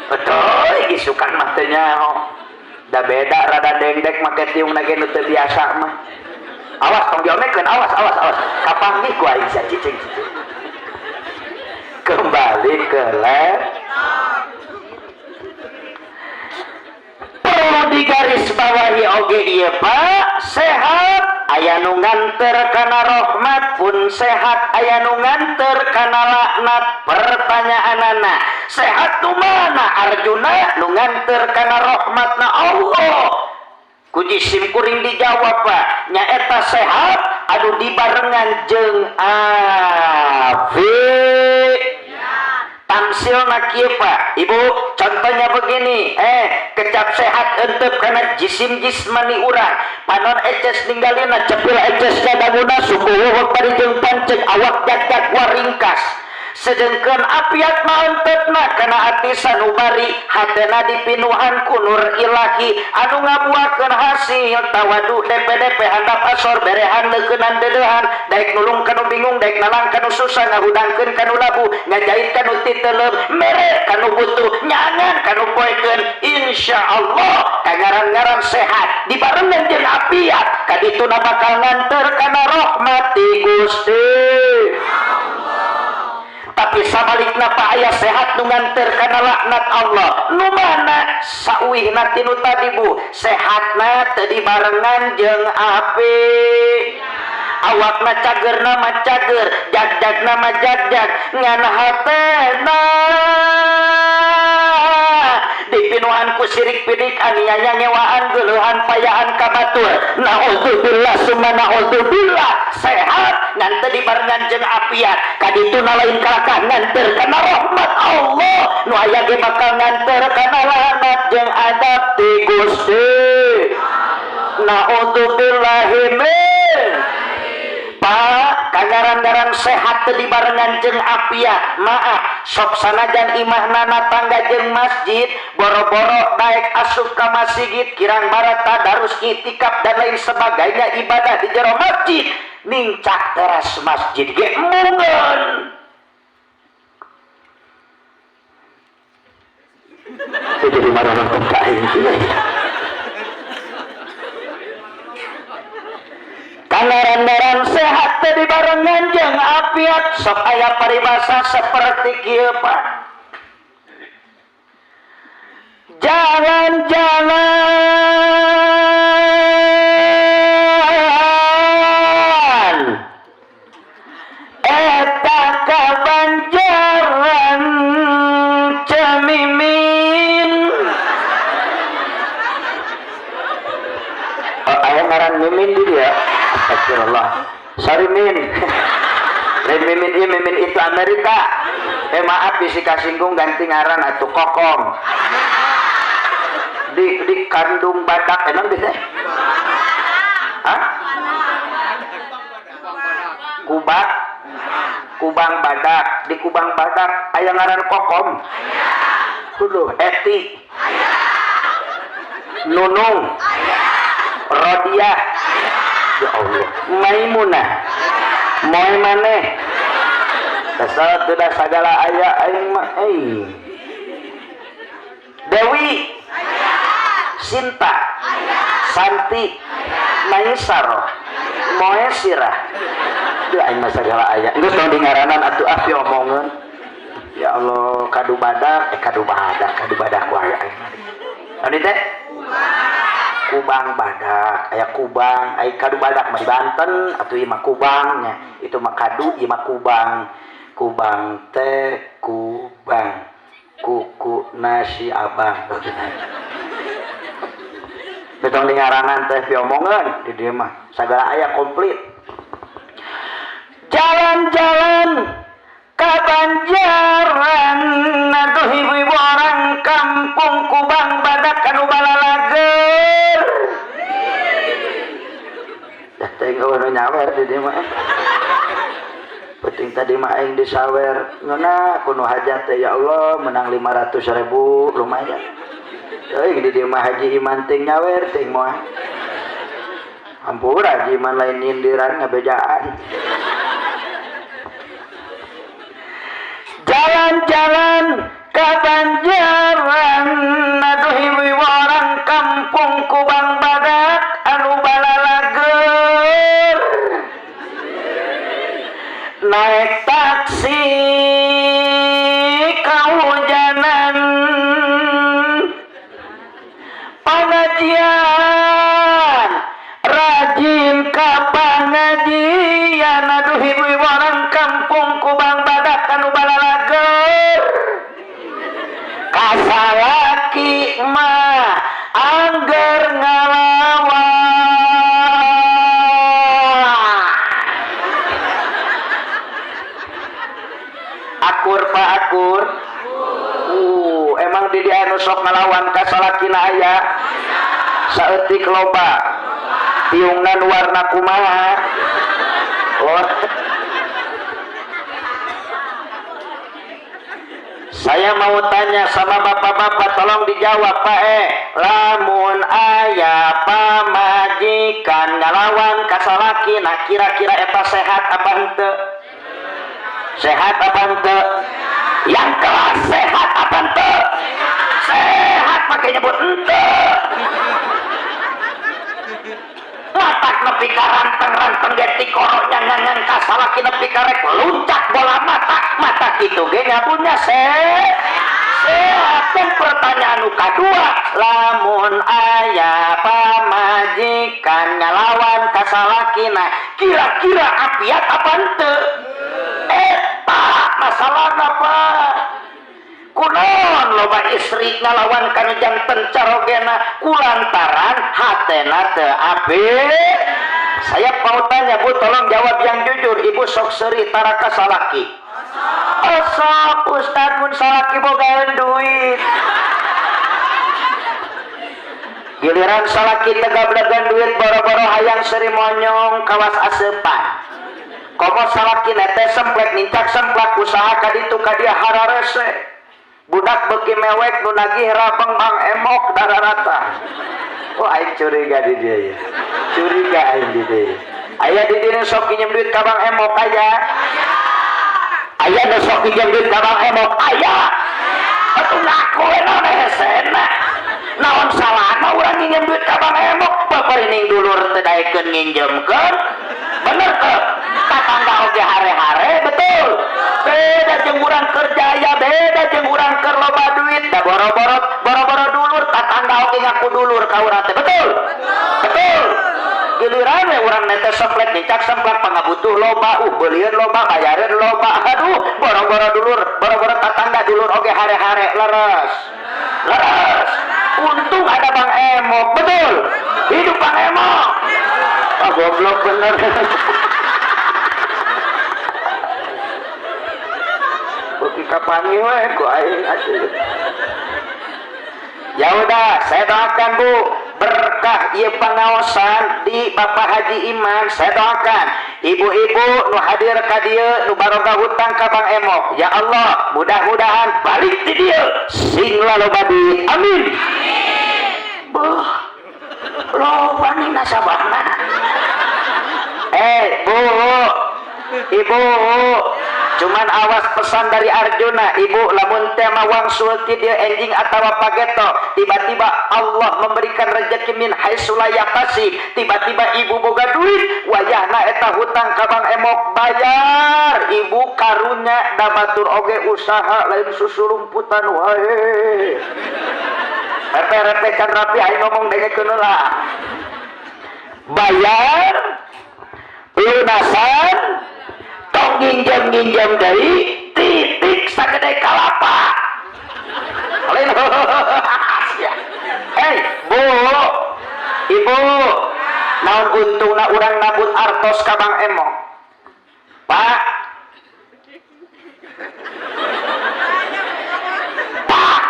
betul isukan mah teu nyaho. Da beda rada dengdek make tiung na ge nu teu biasa mah. Awas tong diomekeun, awas awas awas. Kapanggih ku aing sia cicing cicing. Kembali ke lab. Perlu digarisbawahi oge ieu Pak, sehat aya nu nganter kana rahmat, pun sehat aya nu nganter kana laknat. Pertanyaanana, sehat nu mana Arjuna nu nganter kana rahmatna Allah? Ku jisim kuring dijawab Pak, nyaeta sehat anu dibarengan jeung afi. Tamsilna kieu Pak, Ibu, contohnya begini, kecap sehat entep kana jisim jismani urang, panon eces ninggalina, cepil eces dadanguna, suku wuhut bari jeung panceg, awak jag-jag waringkas. Sedengkeun apiat mah entepna kana ati sanubari, hatena dipinuhan ku nur ilahi anu ngabuakeun hasil tawadu DPDP handap asor berehan leukeunnan deudeuhan, daek nulung kanu bingung, daek nalang kanu susah, ngahudangkeun kanu labu, ngajait kanu titeleup, mere kanu butuh, nyangan kanu poekeun. Insyaallah kangaran-ngaran sehat dibarengan jeung apiat kadituna bakal nganter kana rahmat ti Gusti. Tapi sabalikna Pak, aya sehat nu nganter kana laknat Allah. Nu mana? Sauwihna tinu tadi Bu, sehatna teu dibarengan jeung api. Awakna cagerna mah cager, jagjagna mah jagjag, ngan hatena sirik pidik aniaya ngewaan geuleuhan payaan ka batur. Naudzubillah summa naudzubillah. Sehat ngan teu dibarengan jeung apiat. Kadituna lain kalakah nganter kana rahmat Allah. Nu aya ge bakal nganter kana laknat jeung azab ti Gusti. Naudzubillahi min. Pak, kangaran-garan sehat teu dibarengan jeung apiat. Maaf, sok sanajan imahna tangga jeung masjid, boro-boro naik asup ka masjid, kirang barata darus itikaf dan lain sebagainya ibadah di jero masjid, nincak teras masjid ge embungeun. Jadi marah nonton ka aing kieu. Kangaran-garan sehat teu dibarengan jeung apiat, sok aya paribasa seperti kieu Pak. Jalan-jalan eta ka Banjaran Cemimin. Oh, aya ngaran Mimin di dia. Astagfirullah. Sorry Min. Lain Mimin ieu, Mimin itu Amerika. Maaf bisi kasinggung ganti ngaran atuh Kokom. Di kandung badak emang bisa? Hah? Kubak? Kubang badak. Di Kubang badak aya ngaran Kokom. Kuduh Eti. Nunung. Rodiah. Ya Allah, Maimunah. Moe maneh. Kesel teu da sagala aya aing mah euy. Dewi. Sinta. Santi. Maisarah. Moesirah. Duh aing mah sagala aya. Geus tong dingaranan atuh ah piomongeun. Ya Allah, kadu badak, kadu badak, kadu badak wae aing mah. Tadi teh Kubang badak, aya kubang, aya kadu badak mah di Banten atuh ieu mah kubangnya. Itu mah kadu, ieu mah kubang. Kubang teh kubang. Kuku nasi abang. Betong dingaranan teh piomongeun di dieu mah. Sagala aya komplit. Jalan-jalan ka Banjaran, aduh ibu-ibu orang kampung Kubang badak anu balalager. Dah teh eueuh nu nyawer di dieu mah. Penting tadi mah aing disawer ngeunah ku nu hajat teh ya Allah menang 500.000 lumayan. Euy di dieu mah Haji Iman ting nyawer ting moal. Hampura Haji Iman lain nyindiran ngabejaan. Jalan-jalan ka Banjaran, aduh ibu-ibu orang kampung Kubang badak anu balalager. Naik taksi kahujanan, pengajian rajin ka pengajian, aduh ibu-ibu orang kampung Kubang badak anu balalager. Kasalaki mah angger ngalawan. Akur Pak akur. Emang di dia anu sok ngalawan kasalakina aya? Saeutik loba. Tiungnan warna kumaha? Oh. Saya mau tanya sama bapak-bapak, tolong dijawab Pak. Lamun aya pamajikan ngalawan kasalaki, nah kira-kira eta sehat apa henteu? Sehat apa henteu? Yang kelas sehat apa henteu? Sehat pakai nyebut henteu. Matak nepi ka ranteng-ranteng ge tikoro nyangangan kasalaki nepi ka rek luncak bola mata, mata kitu ge nyabunya sehat. Dan pertanyaan nu kadua, lamun aya pamajikan ngalawan kasalakina, kira-kira apiat apa henteu? Eta masalahna Pak. Kunaon loba istri ngalawan kanu janten carogena kulantaran hatena teu apik. Saya mau tanya, Bu, tolong jawab yang jujur. Ibu sok seuri tara ka salaki? Osok, Ustad, mun salaki bogaeun duit. Giliran salaki teu gablegan duit, boro-boro hayang seuri monyong kawas aseupan. Komo salaki teh semplek nincak semplak usaha ka ditu ka dieu hararese. Budak beuki mewek, nu nagih rabeng Mang Emok dararata. Oh, aing curiga di dia ya. Curiga aing di dia. Aya di dieu sok pinjem duit ka Bang Emok aya? Aya nu sok pinjem duit ka Bang Emok aya? Atuh ngaku we, naon hesena? Naon salahna urang nginjem duit ka Bang Emok? Paparining dulur teu daekeun nginjemkeun. Bener teu? Tatangga oge hare-hare, betul. Beda jeung urang keur jaya, beda jeung urang keur loba duit. Da boro-boro boro-boro dulur, tatangga oge ngaku dulur ka urang teh, betul? Betul. Giliran we urang nete semplek nincak semplak, pangabutuh loba, beulieun loba, bayareun loba. Aduh, boro-boro dulur, boro-boro tatangga, dulur oge hare-hare, leres. Leres. Untung ada Bang Emok, betul. Hidup Bang Emok. Ah, goblok bener. Beuki kapanggih we ku aing atuh. Ya udah, saya doakan, Bu, berkah ieu pangaosan di Bapak Haji Iman. Saya doakan ibu-ibu nu hadir ka dieu nu baroga hutang ka Bang Emok. Ya Allah, mudah-mudahan balik di dieu sing laloba duit. Amin. Beuh. Loba nih nasabahna. Bu, Ibu, cuman awas pesan dari Arjuna, Ibu, lamun tema wangsul ti dieu enjing atawa pageto, tiba-tiba Allah memberikan rezeki min haitsu la yahtasib, tiba-tiba ibu boga duit, wayahna eta hutang ka Bang Emok bayar, ibu karunya da batur oge usaha lain susulumputan wae. Repe-repe kan rapi aing ngomong dengekeun heula. Bayar lunasan, tong nginjem-nginjem deui, titik sagede kalapa. Lain. Hei, Bu, Ibu, naon untungna urang nabut artos ka Bang Emok? Pak, Pak,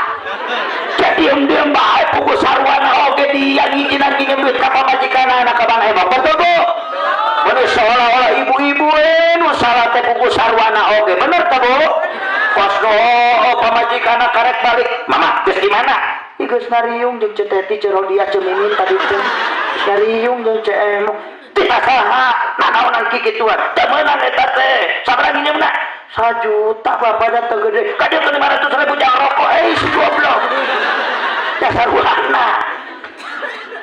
diam-diam bae pugu sarwana oge dia ngijinan nginjem duit ka pamajikanana ka Bang Emok. Betul, Bu? Bener, seolah-olah ibu-ibu nu salah teh pugu sarwana oge. Bener teh, Bu? Kos no, oh, pamajikanna karek balik. Mama, geus di mana? Ih, geus nariung jeung Ceu Teti, Ceu Rodia, Ceu Mimin tadi teh. Geus nariung jeung Ceu Emok. Ti saha? Nanaonan kikituan? Teu meunang eta teh. Sabaraha nginjemna? 1 juta, bapak da teu gede. Ka dieu 500 ribu jang rokok. Eh, si goblok. Dasar warna.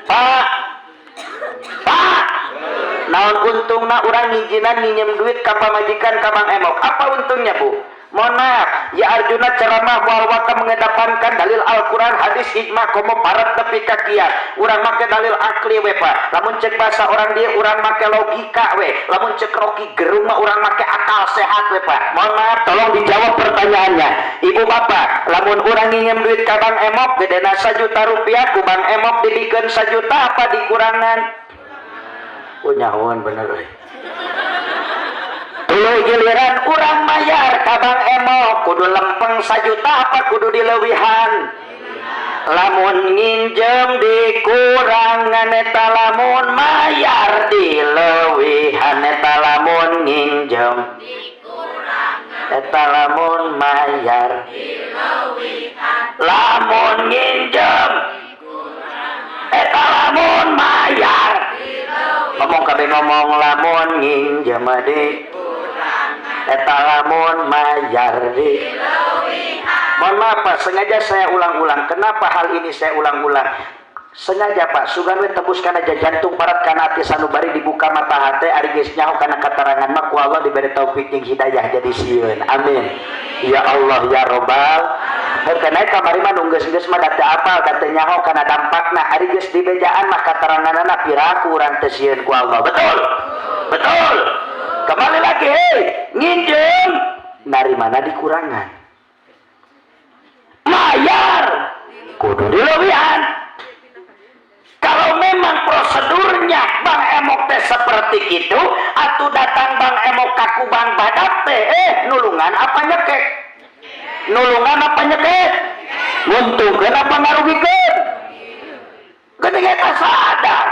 Pak. Pak. Naon untungna urang ngijinan nginjem duit ka pamajikan ka Bang Emok? Apa untungnya, Bu? Mohon maaf, ya Arjuna ceramah moal waka mengedepankan dalil Al-Quran, hadis, ijma, komo parat nepi ka kiat. Urang make dalil akli we, Pak. Lamun cek bahasa orang dia, urang make logika we. Lamun cek Rocky Gerung mah urang make akal sehat we, Pak. Mohon maaf, tolong dijawab pertanyaannya. Ibu bapak, lamun urang nginjem duit ka Bang Emok gedena 1 juta rupiah, ku Bang Emok dibikeun 1 juta apa dikurangan? Oh, nyahoan bener euy. Tuluy giliran urang mayar ka Bang Emok kudu lempeng 1 juta apa kudu dileuwihan? Lamun nginjem dikurangan, eta lamun mayar dileuwihan. Eta lamun nginjem, eta lamun mayar, lamun nginjem, eta lamun mayar. Ngomong kabeh, ngomong, lamun nginjem di, eta lamun mayar di. Mohon maaf, Pak, sengaja saya ulang-ulang. Kenapa hal ini saya ulang-ulang? Sengaja, Pak, sugan we tembus kana jantung, parat kana ati sanubari, dibuka mata hati, ari geus nyaho kana katarangan mah ku Allah diberi taufik jeung hidayah jadi sieun. Amin. Ya Allah ya Robbal. Heuh, kamari mah nu geus-geus mah da teu apal, da teu nyaho kana dampakna. Ari geus dibejaan mah kataranganana, piraku urang teu sieun ku Allah. Betul? Betul. Kembali lagi, hei, nginjem narimana dikurangan. Kudu dileuwihan. Kalau memang prosedurnya Bang Emok teh seperti itu, atau datang Bang Emok ka Kubang Badak teh, nulungan apa nyekek? Nulungan apa nyekek? Nguntungkeun apa ngarugikeun? Geuning eta sadar.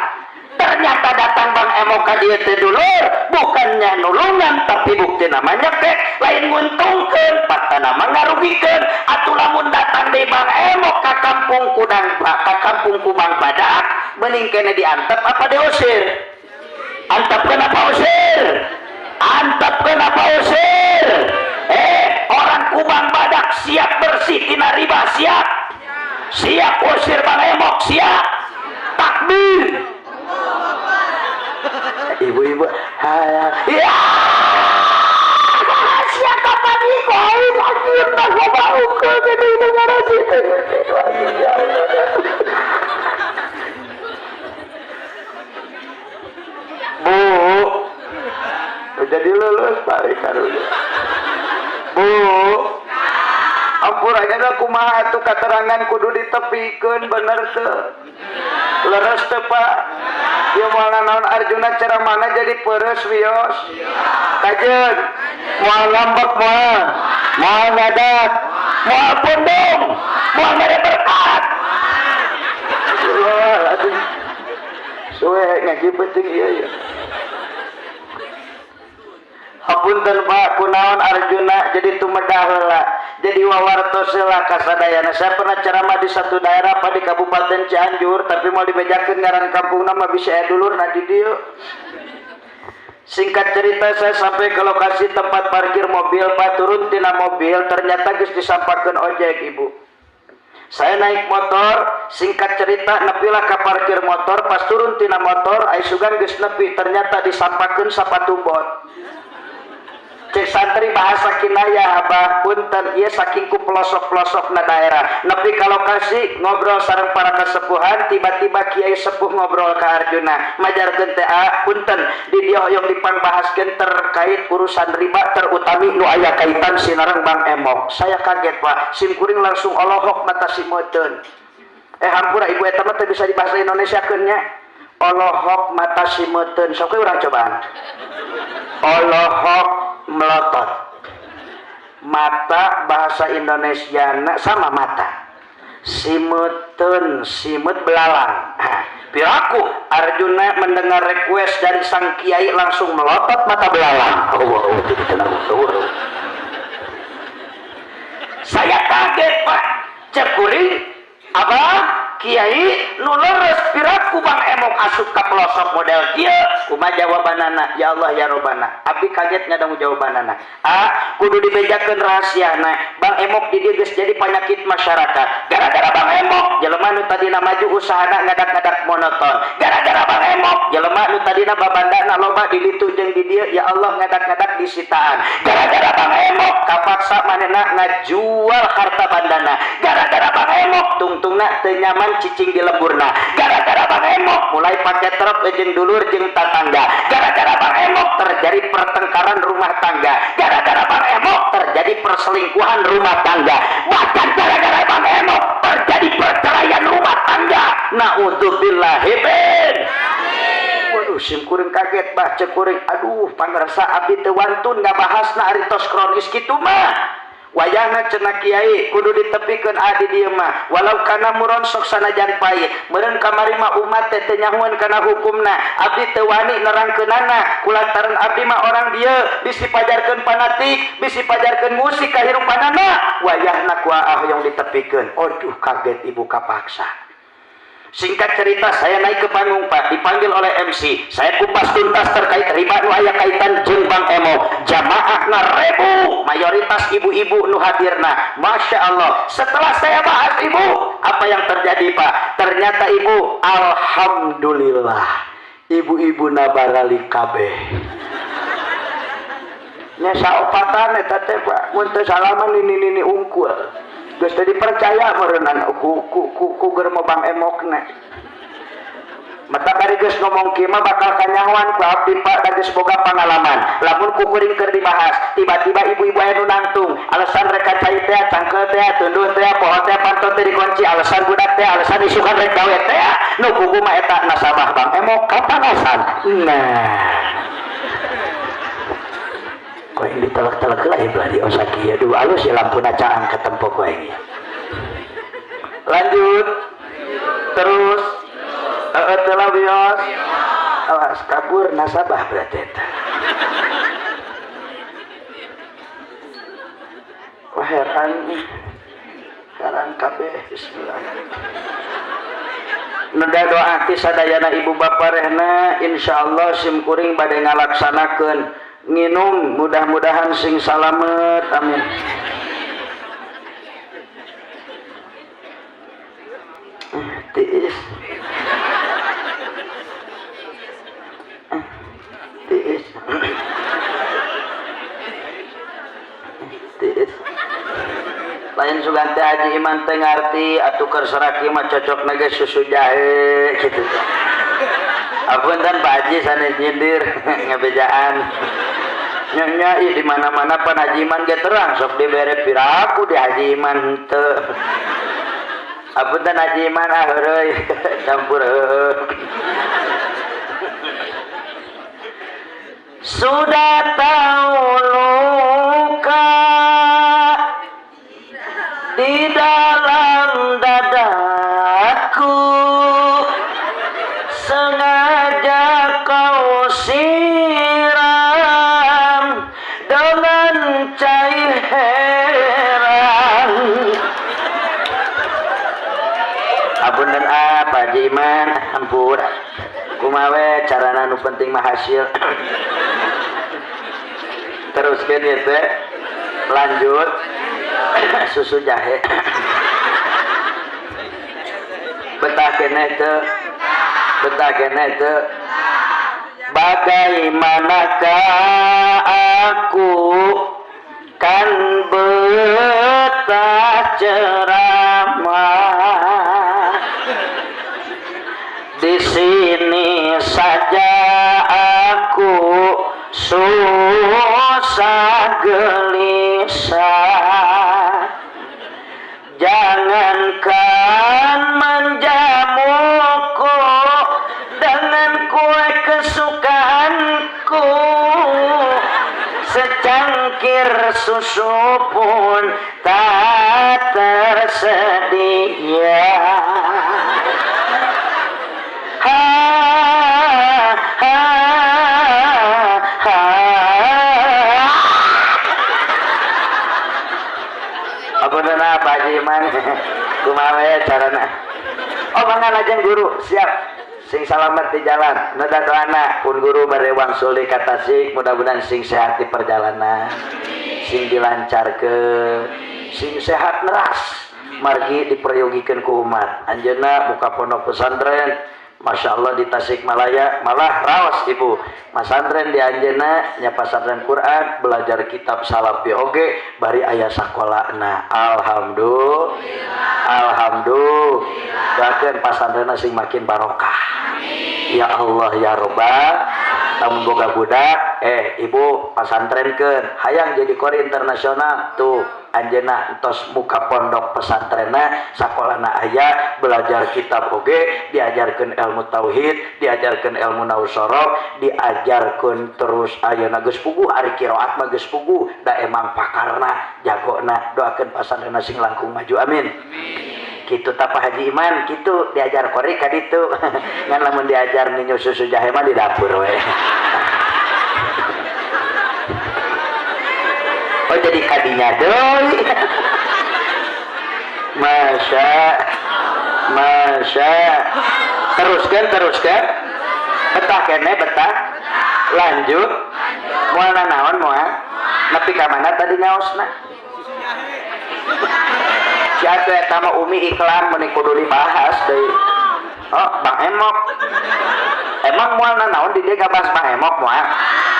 Ternyata datang Bang Emok ka dieu teh, dulur, bukannya nulungan, tapi bukti namanya nyekek, lain nguntungkeun, faktana mah ngarugikeun. Atuh lamun datang deui Bang Emok ka kampung Kudang, ka kampung Kubang Badak, mending kene diantep apa diusir? Antepkeun apa usir? Antepkeun apa usir? Orang Kubang Badak siap bersih tina riba, siap? Siap usir Bang Emok, siap? Takbir. Ibu-ibu, ya, siapa tadi kau anjir tak mau ke jadi negara situ. Bu, jadi lulus balik karunya. Bu, ampun aja lah, kumaha atuh katerangan kudu ditepikeun, bener teu? Leres teu, Pak? Ieu moal nanaon Arjuna ceramahna jadi peres wios. Kajeun, moal ngambek, moal. Moal ngadak, moal pundung, moal mere berkat. Wah, aduh. Suwe ngaji penting iya ya. Hapunten Pak, kunaon Arjuna jadi tumedah heula, jadi wawartos heula kasadayana. Saya pernah ceramah di satu daerah, Pak, di Kabupaten Cianjur, tapi mau dibejakeun ngaran kampungna mah bisa aya dulurna di dieu. Singkat cerita, saya sampai ke lokasi tempat parkir mobil, Pak, turun tina mobil, ternyata geus disampakeun ojek, Ibu. Saya naik motor, singkat cerita nepilah ke parkir motor, pas turun tina motor, ai sugan geus nepi, ternyata disampakeun sapatu bot. Cek santri bahasa kinaya, "Abah, punten ieu saking ku pelosok-pelosok na daerah." Nepi ka lokasi, ngobrol sareng para kesepuhan, tiba-tiba kiai sepuh ngobrol ke Arjuna, majarkeun teh, "Ah, punten, di dieu hoyong dipangbahaskeun terkait urusan riba, terutami nu aya kaitan sinareng Bang Emok." Saya kaget, Pak, sim kuring langsung olohok mata simeuteun. Hampura, Ibu, eta mah teu bisa di bahasa Indonesia nya. Olohok mata simeuteun, sok urang cobaan. Olohok melotot mata, bahasa Indonesia sama mata simeten, simet belalang. Nah, piraku Arjuna mendengar request dari sang kiai langsung melotot mata belalang. Oh, jadi tenang. Saya kaget, Pak. Cek kuring, "Abah kiai, nu leres, piraku Bang Emok asup ka pelosok model kieu?" Kumaha jawabanana? Ya Allah ya Robbana, abdi kaget ngadangu jawabanana. "Ah, kudu dibejakeun rahasiana. Bang Emok di dieu geus jadi penyakit masyarakat. Gara-gara Bang Emok, jelema nu tadina maju usahana ngadak-ngadak monoton. Gara-gara Bang Emok, jelema nu tadina babandana loba di ditu jeung di dieu, ya Allah, ngadak-ngadak disitaan. Gara-gara Bang Emok, kapaksa manehna ngajual harta bandana. Gara-gara Bang Emok, tungtungna teu nyaman cicing di lemburna. Gara-gara Bang Emok, mulai pakai truk jeung dulur jeung tatangga. Gara-gara Bang Emok, terjadi pertengkaran rumah tangga. Gara-gara Bang Emok, terjadi perselingkuhan rumah tangga. Bahkan gara-gara Bang Emok terjadi perceraian rumah tangga. Naudzubillahi min." Waduh, sim kuring kaget, bah. Cek kuring, "Aduh, pangersa, abdi teu wantun ngabahasna ari tos kronis kitu mah." Wayahna cenah kiai kudu ditepikeun adi dieu mah, walau kana muron sok sanajan pahit. Meureun kamari mah umat teh teu nyahoeun kana hukumna. Abdi teu wani nerangkeunana kulantaran abdi mah orang dieu, bisi pajarkeun fanatik, bisi pajarkeun musik kahirupanana. Wayahna ku hoyong ditepikeun. Aduh, kaget, Ibu, kapaksa. Singkat cerita, saya naik ke panggung, Pak, dipanggil oleh MC. Saya kupas tuntas terkait riba nu aya kaitan jeung Bang Emok. Jamaah ribu, mayoritas ibu-ibu nu hadirna. Masya Allah. Setelah saya bahas, Ibu, apa yang terjadi, Pak? Ternyata, Ibu, alhamdulillah, ibu-ibu nabarali kabeh. Nya saopatan eta teh, Pak, mun teu salaman nini-nini ungkul. Geus teu dipercaya meureunana ku germo Bang Emokna. Mata bari geus ngomong kieu mah bakal kanyahoan ku abdi, Pak, da geus boga pengalaman. Lamun ku kuring keur dibahas, tiba-tiba ibu-ibu aya nu nangtung, alasan rek cai teh, cangkeul teh, tunduh teh, poho teh, pan. motor teh dikunci alasan budak teh alasan isukan rek gawe teh nu pugu mah eta nasabah Bang Emok kapanasan. Nah, kok yang ditelek-telek lah belah di osaki ya duh alus ya lampuna caang ketempo ku aing. Lanjut terus telah bios awas kabur nasabah berarti eta. Wah heran heran kabeh bismillah. Neda doa ti sadayana ibu bapa rehna insyaallah sim kuring bade ngalaksanakeun nginum mudah-mudahan sing salamet amin. Tiis tiis tiis lain sugan teh Haji Iman teh ngarti atuh keur seraki mah cocok nage susu jahe kitu. Apunten Pak Haji sanes nyindir ngebejaan. Nya ih di mana-mana pan Haji Iman ge terang sok dibere piraku di Haji Iman henteu. Apunten Haji Iman ah heureuy campur heueuh. Sudah tahu luka di dalam dadaku, sengaja kau siram dengan cair heran. Apunten ah Pak Haji Iman, ampura. Kumawe carana nu penting mah hasil. Teruskeun ieu teh. Lanjut. Susu jahe. Betah keneh teu? Betah keneh teu? Bagaimanakah aku kan betah ceramah di sini saja aku susah gelisah. Jangankan menjamuku dengan kue kesukaanku, secangkir susu pun tak tersedia. Ha ha ha. Apunten Pak Haji Iman, kumaha we carana? Oh mangga lajeng guru, siap. Sing salamet di jalan. Neda doana pun guru bade wangsul di ka Tasik, mudah-mudahan sing sehat di perjalanan, sing dilancarkeun, sing sehat neras, margi diperyogikeun ku umat. Anjeunna buka pondok pesantren, Masya Allah di Tasikmalaya, malah raos ibu masantren di anjeunna nya pasantren Quran, belajar kitab salafi oge bari aya sakolana. Alhamdulillah, alhamdulillah. Doakeun pasantrenna sing makin barokah. Ya Allah ya Robbal. Lamun boga budak, ibu pasantrenkeun, hayang jadi qori internasional tuh anjeunna entos muka pondok pesantrenna, sakolana aya, belajar kitab oge, diajarkeun ilmu tauhid, diajarkeun ilmu nausorof, diajarkeun terus ayeuna geus puguh ari qiraat mah geus puguh, da emang pakarna, jagona. Doakeun pasantrenna sing langkung maju amin. Kitu tah Pak Haji Iman, kitu diajar qori ka ditu. Ngan lamun diajar minum susu jahe mah di dapur we. Oh jadi kadinya deui. Masya, masya. Teruskan, teruskan. Betah kene betah. Lanjut. Moal nanaon moal? Nepi ka mana tadi nyaosna? Si atuh eta mah Umi iklan meuni kudu dibahas deui. Oh, Bang Emok. Emang moal nanaon di dieu ngabahas Bang Emok moal?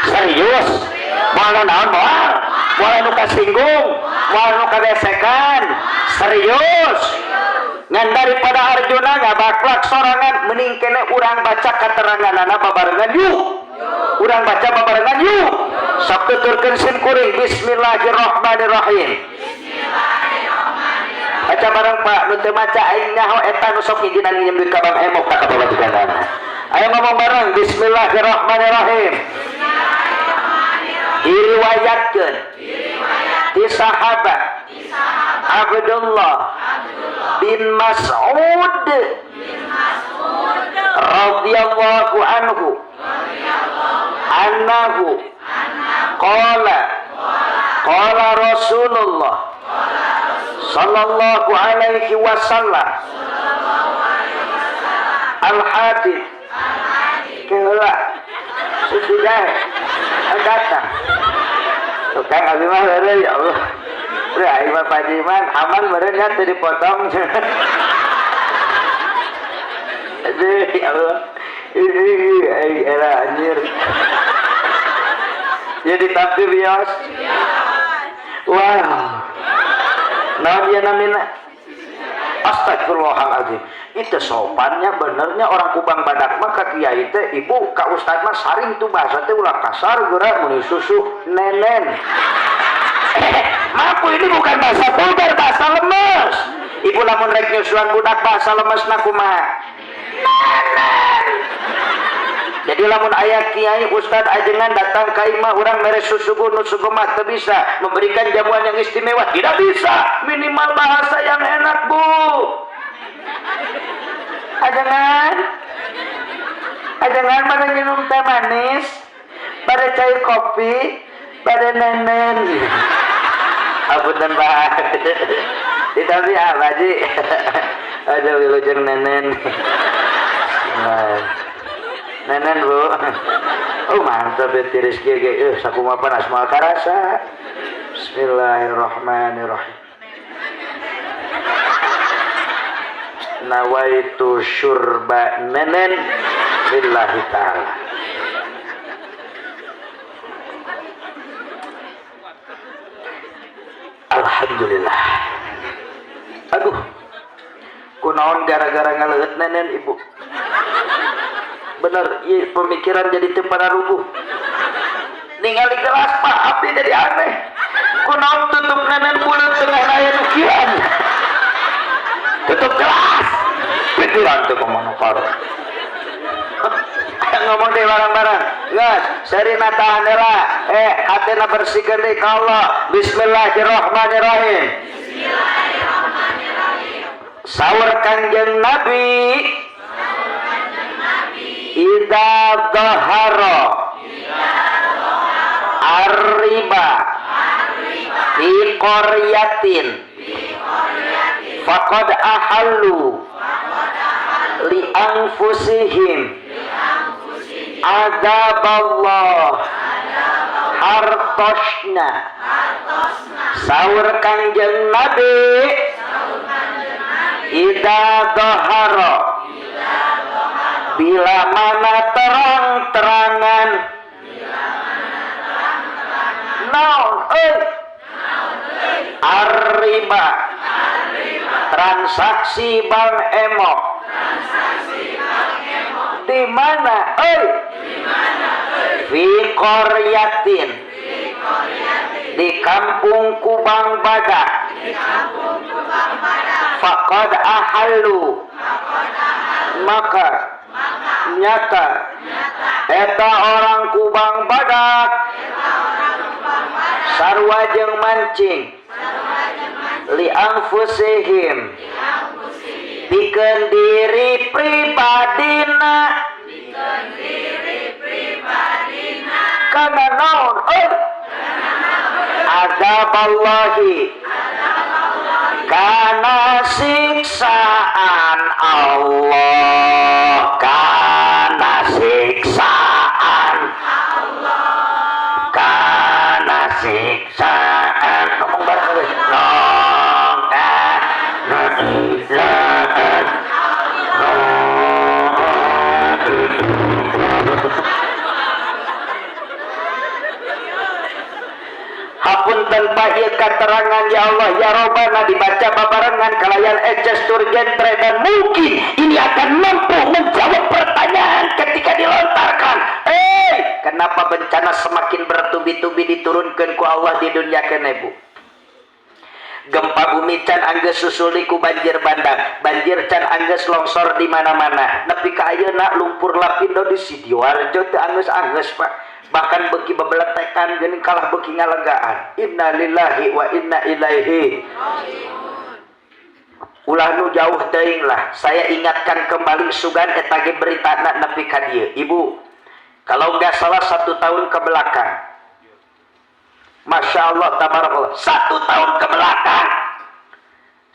Serius? Moal nanaon moal? Moal anu kasinggung, moal anu kabesekan. Serius? Ngan daripada Arjuna ngabaklak sorangan mending kene urang baca kateranganana babarengan yuk. Urang baca babarengan yuk. Sok tuturkeun sim kuring bismillahirrahmanirrahim. Baca bareng Pak, nu teu maca aing nyaho eta nu sok ngijinan nginjem duit ka Bang Emok ka pamajikanana. Ayo ngomong bareng, bismillahirrahmanirrahim. Diriwayatkeun di sahabat Abdullah bin Mas'ud radhiyallahu anhu annahu qala qala Rasulullah sallallahu alaihi wasallam al hadith keheula sudah datang tukang abi mah heureuy ya Allah. Udah aing mah pajiman aman meureun nya teu dipotong. Aduh ya Allah. Ih aing era anjir. Jadi tampil bios. Wow. Naon dia namina? Astagfirullahaladzim. Itu sopannya benernya orang Kubang Badak mah ka kiai teh ibu ka ustad mah saring tuh bahasa teh ulah kasar geura mun susu nenen. Mampu ini bukan bahasa vulgar, bahasa lemes. Ibu lamun rek nyusuan budak bahasa lemesna kumaha? Nenen. Jadi lamun aya kiai ustad ajengan datang ka imah urang mere susu nu sugu mah teu bisa memberikan jamuan yang istimewa, tidak bisa, minimal bahasa yang enak bu. Ajengan, ajengan pada minum teh manis, pada cai kopi, pada nenen. Apunten Pak. Ditabi ah Pak Haji. Aduh wilujeng nenen. Nah. Nenen bu. Oh mantap ya tiris kieu ge. Sakumaha panas moal karasa. Bismillahirrahmanirrahim. Nawaitu syurba nenen lillahi ta'ala. Alhamdulillah. Aduh, kunaon gara-gara ngaleueut nenen ibu. Bener, ieu pemikiran jadi teu pararuguh. Ningali gelas Pak abdi jadi aneh. Kunaon tutup nenen mulut tengah aya nu kieu. Tutup gelas. Pikiran teu kumaha karo. Ngomong deh barang-barang. Geus, serina tahan heula. Hatena bersihkeun deui ka Allah. Bismillahirrahmanirrahim. Bismillahirrahmanirrahim. Saur Kangjeng Nabi idza dhahara arriba fi qaryatin faqad ahallu li anfusihim adzaballah hartosna. Saur Kangjeng Nabi idza dhahara bila mana terang-terangan naon euy arriba transaksi Bank Emok di mana euy fi qaryatin di kampung Kubang Badak faqad ahallu maka nyata eta orang Kubang Badak sarua jeung mancing li anfusihim pikeun diri pribadina kana naon euy azaballahi kana siksaan Allah kana siksaan Allah kana siksaan ngomong bareng we kana siksaan Allah. Hapunten Pak ieu katerangan ya Allah ya Robbana dibaca babarengan kalayan eces tur genre dan mungkin ini akan mampu menjawab pertanyaan ketika dilontarkan. Kenapa bencana semakin bertubi-tubi diturunkan ku Allah di dunia kene bu? Gempa bumi can anggeus susuli ku banjir bandang, banjir can anggeus longsor di mana-mana. Nepi ka ayeuna lumpur Lapindo di Sidoarjo teu anggeus-anggeus, Pak. Bahkan beuki bebeletekan geuning, kalah beuki ngalegaan. Innalillahi wa inna ilaihi. Ulah nu jauh teuing lah, saya ingatkan kembali, sugan eta ge beritana nepi ka dieu. Ibu, kalau nggak salah satu tahun ke belakang, Masya Allah, tabarakallah, satu tahun ke belakang,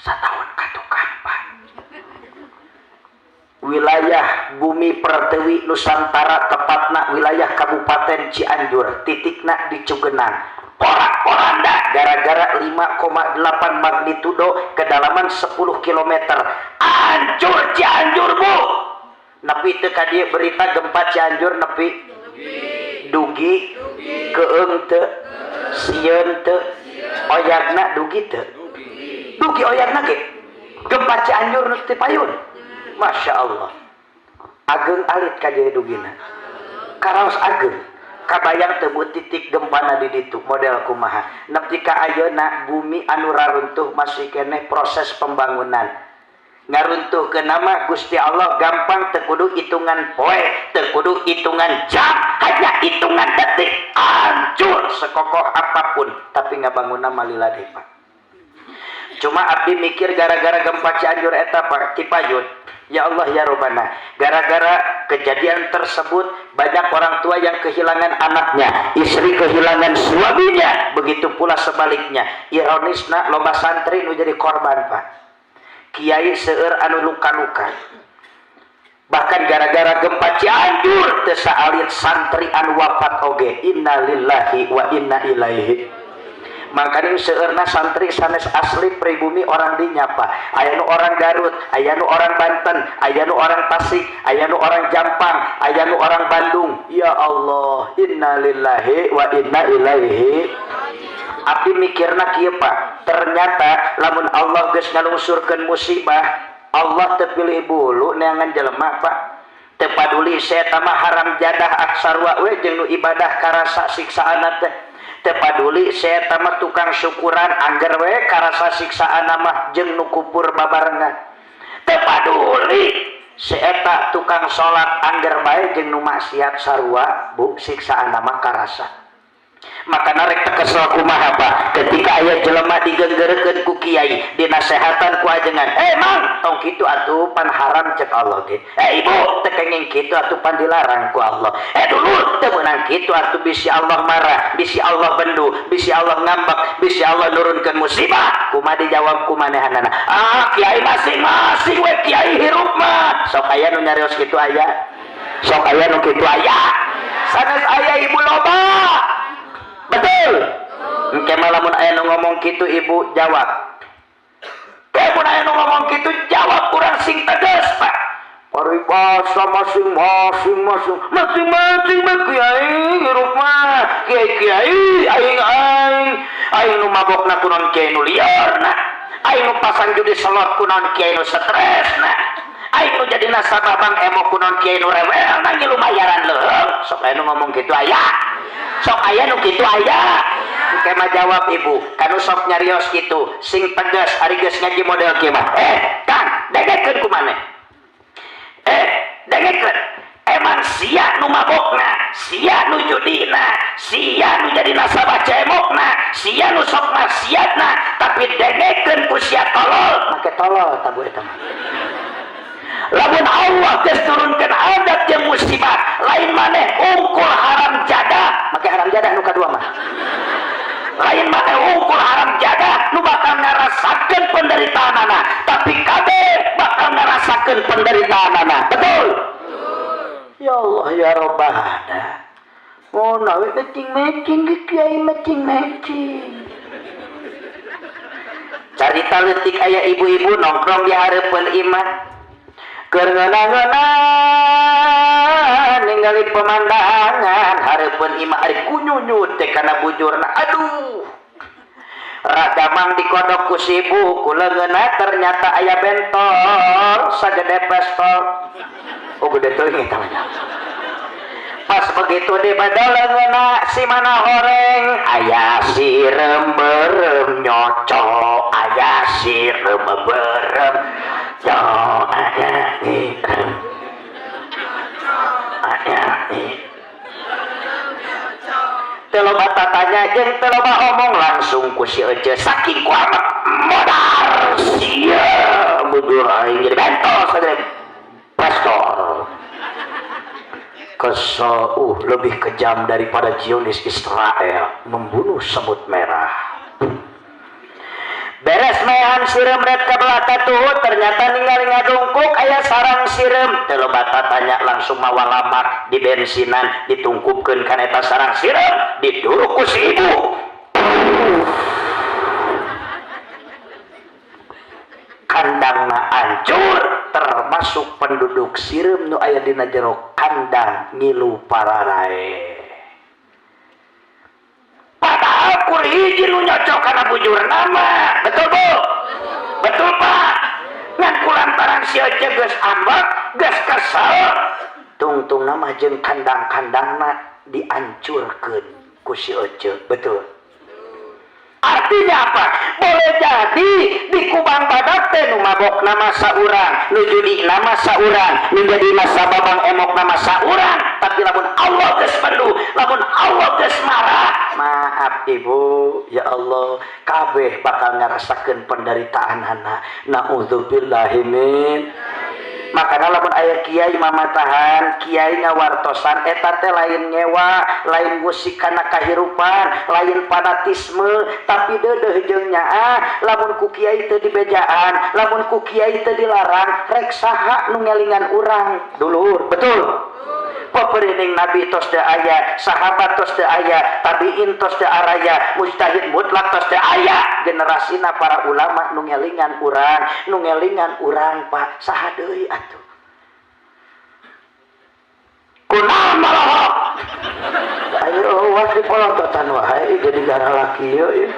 setahun ka tukang, Pak, wilayah bumi pertiwi Nusantara, tepatna wilayah Kabupaten Cianjur, titikna di Cugenang, porak-poranda gara-gara 5,8 magnitudo, kedalaman 10 km. Hancur Cianjur, Bu. Nepi teu ka dieu berita gempa Cianjur? Nepi? Dugi? Keung teu? Sieun teu? Oyagna dugi teu? Dugi oyagna ge gempa Cianjur nu teu payun. Masya Allah, ageng alit ka dieu dugina, karaos ageng. Kabayang teu, Bu, titik gempana di ditu model kumaha? Nepi ka ayeuna bumi anu raruntuh masih keneh proses pembangunan. Ngaruntuhkeun nama Gusti Allah gampang, teu kudu hitungan poe, teu kudu hitungan jam, hanya hitungan detik hancur sekokoh apapun. Tapi ngabangunna malila deui, Pak. Cuma abdi mikir gara-gara gempa Cianjur eta, Pak, tipayun. Ya Allah ya Robbana, gara-gara kejadian tersebut banyak orang tua yang kehilangan anaknya, istri kehilangan suaminya, begitu pula sebaliknya. Ironisna loba santri nu jadi korban, Pak. Kiai seueur anu luka-luka. Bahkan gara-gara gempa Cianjur teu saalit santri anu wafat oge. Innalillahi wa inna ilaihi. Makanya seueurna santri sanes asli pribumi orang dinya, Pak. Aya nu orang Garut, aya nu orang Banten, aya nu orang Tasik, aya nu orang Jampang, aya nu orang Bandung. Ya Allah, innalillahi wa inna ilaihi. Abdi mikirna kieu, Pak. Ternyata lamun Allah geus ngalungsurkeun musibah, Allah teu pilih bulu neangan jelema, Pak. Teu paduli saya mah haram jadah aksarwa we jeung nu ibadah karasa siksaana teh. Teu paduli saya mah tukang syukuran, angger we karasa siksaan mah jeung nu kupur babarengan. Teu paduli seeta tukang salat, angger bae jeung nu maksiat sarua, Bu, siksaan mah karasa. Maka rek teu kesel kumaha, Pak, ketika aya jelema digenggeurekeun ku kiai, dinasehatan ku ajengan, "Eh, Mang, tong kitu atuh, pan haram cek Allah ge. Eh, Ibu, teu kenging kitu atuh, pan dilarang ku Allah. Eh, dulur, teu meunang kitu atuh, bisi Allah marah, bisi Allah bendu, bisi Allah ngambek, bisi Allah nurunkeun musibah." Kumaha dijawab ku manehanana? "Ah, kiai masing-masing we, kiai hirup mah." Sok aya nu nyarios kitu? Aya? Sok aya nu kitu? Aya? Sanes aya, Ibu, loba. Betul? Engke mah lamun aya nu ngomong kitu, Ibu jawab. Mun aya nu ngomong kitu, jawab kurang sing tegas, Pak. Paribasa masing-masing, masing masing-masing mah kiai hirup mah, kiai-kiai aing aing aing nu mabokna kunaon kiai nu liarna, aing nu pasang judi slot kunaon kiai nu stresna, aing nu jadi nasabah Bank Emok kunaon kiai nu rewelna ngilu bayaran leuheung. Sok aya nu ngomong kitu? Aya? Sok aya nu kitu? Aya? Engke mah jawab, Ibu, kanu sok nyarios kitu sing tegas. Ari geus ngaji model kieu mah, "Eh, Kang, dengekeun ku maneh. Eh, dengekeun, emang sia nu mabokna, sia nu judina, sia nu jadi nasabah cemokna, sia nu sok maksiatna, tapi dengekeun ku sia tolol." Make tolol tabu eta mah. Lamun Allah geus turunkeun adat jeung musibah, lain maneh ungkul haram jadah, make haram jadah nu kadua mah, lain maneh ungkul haram jadah nu bakal ngarasakeun penderitaanana, tapi kabeh bakal ngarasakeun penderitaanana. Betul? Ya Allah ya Robbana. Oh, nawe mecing-mecing kiai, mecing-mecing. Carita leutik, aya ibu-ibu nongkrong di hareupeun imah, keur ngeunah-ngeunah ningali pemandangan hareupeun imah. Ari kunyunyut teh kana bujurna, aduh, ragamang dikodok ku sibu ku leungeunna, ternyata aya bentol sagede pestol. Oh, gede teuing eta mah. Pas begitu dibedol leungeunna si mana horeng aya sireum beureum nyocok, aya sireum beureum nyocok, aya sireum aya teu loba tatanya jeung teu loba omong langsung ku si Ece saking ku amat modar sia bujur aing jadi bentol sagede pastor. Kesel, lebih kejam daripada Zionis Israel membunuh semut merah. Beres mehan sireum red ka belah katuhu ternyata ningali ngadungkuk aya sarang sireum teu loba tatanya langsung mawa lamak di bensinan ditungkupkeun kana eta sarang sireum diduruk ku si ibu. Kandangna hancur termasuk penduduk sireum nu aya dina jero kandang ngilu pararae. Padahal kur hiji nu nyocok kana bujur nama. Betul Bu? Betul Pak? Ngan kulantaran si Ece geus ambek, geus kesel, tungtung nama jeung kandang-kandangna diancurkeun ku si Ece. Betul. Artinya apa? Boleh jadi di Kubang Badak teh nu mabok nama saurang, nu judi nama saurang, nu jadi masa babang emok nama saurang, tapi lamun Allah geus perlu, lamun Allah geus marah, maaf Ibu, ya Allah, kabeh bakal ngarasakeun penderitaan anak. Nauzubillahi min. Makana lamun aya kiai mamatahan, kiai ngawartosan eta teh lain ngewa, lain gusik kana kahirupan, lain fanatisme, tapi deudeuh jeung nyaah, lamun ku kiai teu dibejaan, lamun ku kiai teu dilarang, rek saha nu ngelingan urang dulur, betul? Paperining Nabi tos teu aya, sahabat tos teu aya, tabiin tos teu araya, mujtahid mutlak tos teu aya, generasina para ulama nu ngelingan urang, nu ngelingan urang Pak, saha deui atuh? Kunaon malahok? Ayo was dipolototan wae jadi gara laki ieu ieu.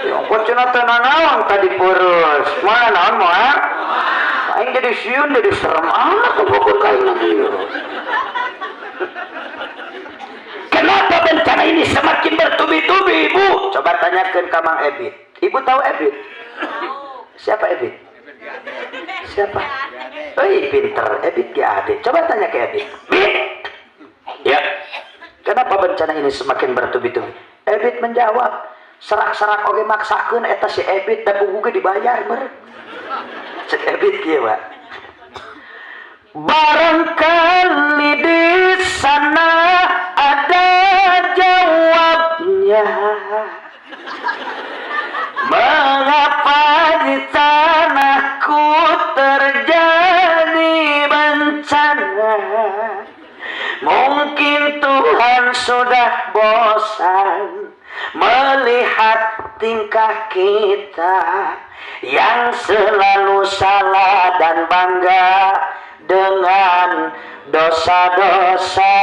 Ya kok cenah teu nanaon tadi purus. Moal naon moal? Aing jadi sieun jadi serem amat pokok ka aing ieu. Kenapa bencana ini semakin bertubi-tubi, Ibu? Coba tanyakan ke Mang Ebit. Ibu tahu Ebit? Siapa Ebit? Siapa? Oh, pinter. Ebit GAD. Coba tanya ke Ebit. Bit! Ya. Kenapa bencana ini semakin bertubi-tubi? Ebit menjawab, serak-serak oge maksakeun eta si Ebit da buku ge dibayar meureun. Cek Ebit kieu, Pak. Barangkali di sana ada jawabnya. Mengapa di tanahku terjadi bencana? Mungkin Tuhan sudah bosan melihat tingkah kita yang selalu salah dan bangga dengan dosa-dosa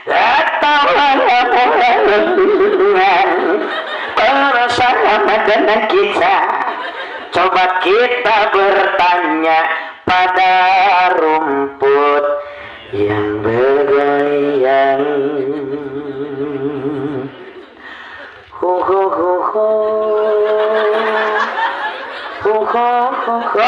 atau bersama dengan kita. Coba kita bertanya pada rumput yang bergoyang. Hu hu hu hu. Hu hu hu hu.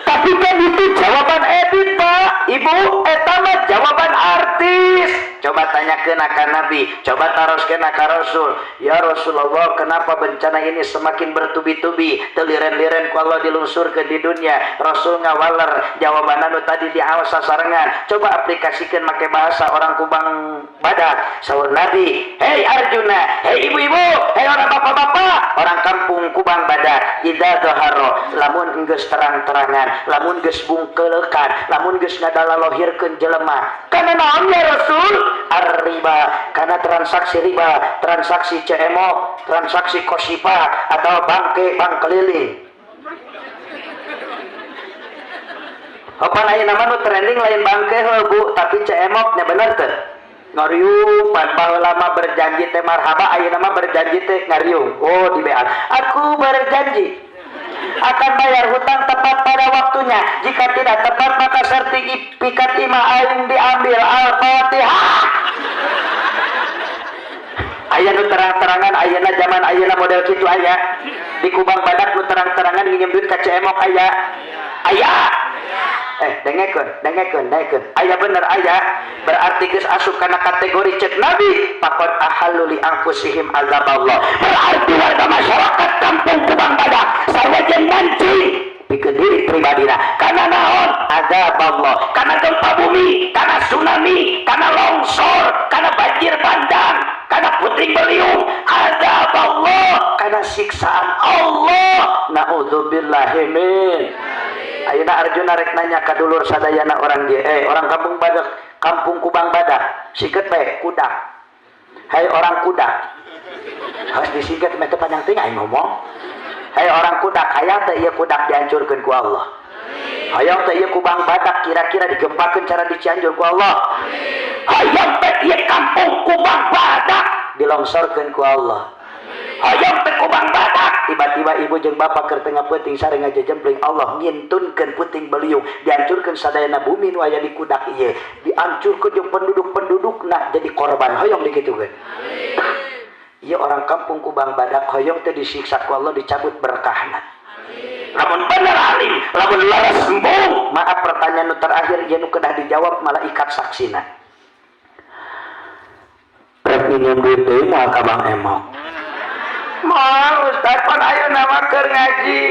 Tapi kan itu jawaban Ebit, Pak. Ibu, eta mah jawaban artis. Coba tanyakeun ka Nabi, coba taroskeun ka Rasul. Ya Rasulullah, kenapa bencana ini semakin bertubi-tubi? Teu liren-liren ku Allah dilungsurkeun di dunia. Rasul ngawaler jawaban anu tadi di awas sasarengan. Coba aplikasikeun make bahasa orang Kubang Badak. Saur Nabi, "Hei Arjuna, hei ibu-ibu, hei orang bapak-bapak, orang kampung Kubang Badak, idza dhahara, lamun geus terang-terangan, lamun geus bungkeulekan, lamun geus ngadalalohirkeun jelema." Kana naon ya Rasul? Ar-riba, karena transaksi riba, transaksi CMO, transaksi kosipa atau bangke bank keliling. Apa lain nama nu trending lain bangke heuh Bu, tapi CMO nya bener teu? Ngariung pan baheula mah berjanji teh marhaba, ayeuna mah berjanji teh ngariung. Oh di BA. Aku berjanji. Akan bayar hutang tepat pada waktunya. Jika tidak tepat, maka sertifikat imah aing diambil. Al-Fatihah. Aya nu terang-terangan ayeuna, zaman ayeuna model kitu aya. Di Kubang Badak nu terang-terangan nginjem duit ka Cemok aya. Aya. Eh, dengekeun, dengekeun, dengekeun. Aya, bener aya. Berarti geus asup kana kategori cek Nabi, faqad ahallu li anfusihim azaballah. Berarti warga masyarakat kampung Kubang Badak sarua jeung mancing pikeun diri pribadina karena naon? Azab Allah, karena gempa bumi, karena tsunami, karena longsor, karena banjir bandang, karena puting beliung, azab Allah, karena siksaan Allah. Naudzubillahi min. Ayeuna Arjuna rek nanya ka dulur sadayana orang dia, eh, orang kampung Badak, kampung Kubang Badak, siket bae kuda. Hai orang kuda, harus disingkat meh teu panjang teuing aing ngomong. Hai orang kudak, hayang teh ieu kudak dihancurkeun ku Allah? Hayang teh ieu Kubang Badak kira-kira digempakeun cara di Cianjur ku Allah? Hayang teh ieu kampung Kubang Badak dilongsorkeun ku Allah? Hayang teh Kubang Badak tiba-tiba ibu jeung bapak keur tengah peuting sare ngajejempling, Allah ngintunkeun puting beliung, dihancurkeun sadayana bumi nu aya di kudak ieu, dihancurkeun jeung penduduk-pendudukna jadi korban? Hoyong dikitukeun? Ieu orang kampung Kubang Badak hoyong teh disiksa ku Allah, dicabut berkahna? Lamun bener alim, lamun leres embung. Maaf, pertanyaan nu terakhir ieu nu kedah dijawab malaikat saksina. Rek minjem duit deui moal ka Bang Emok? Moal, Ustaz, pan ayeuna mah keur ngaji.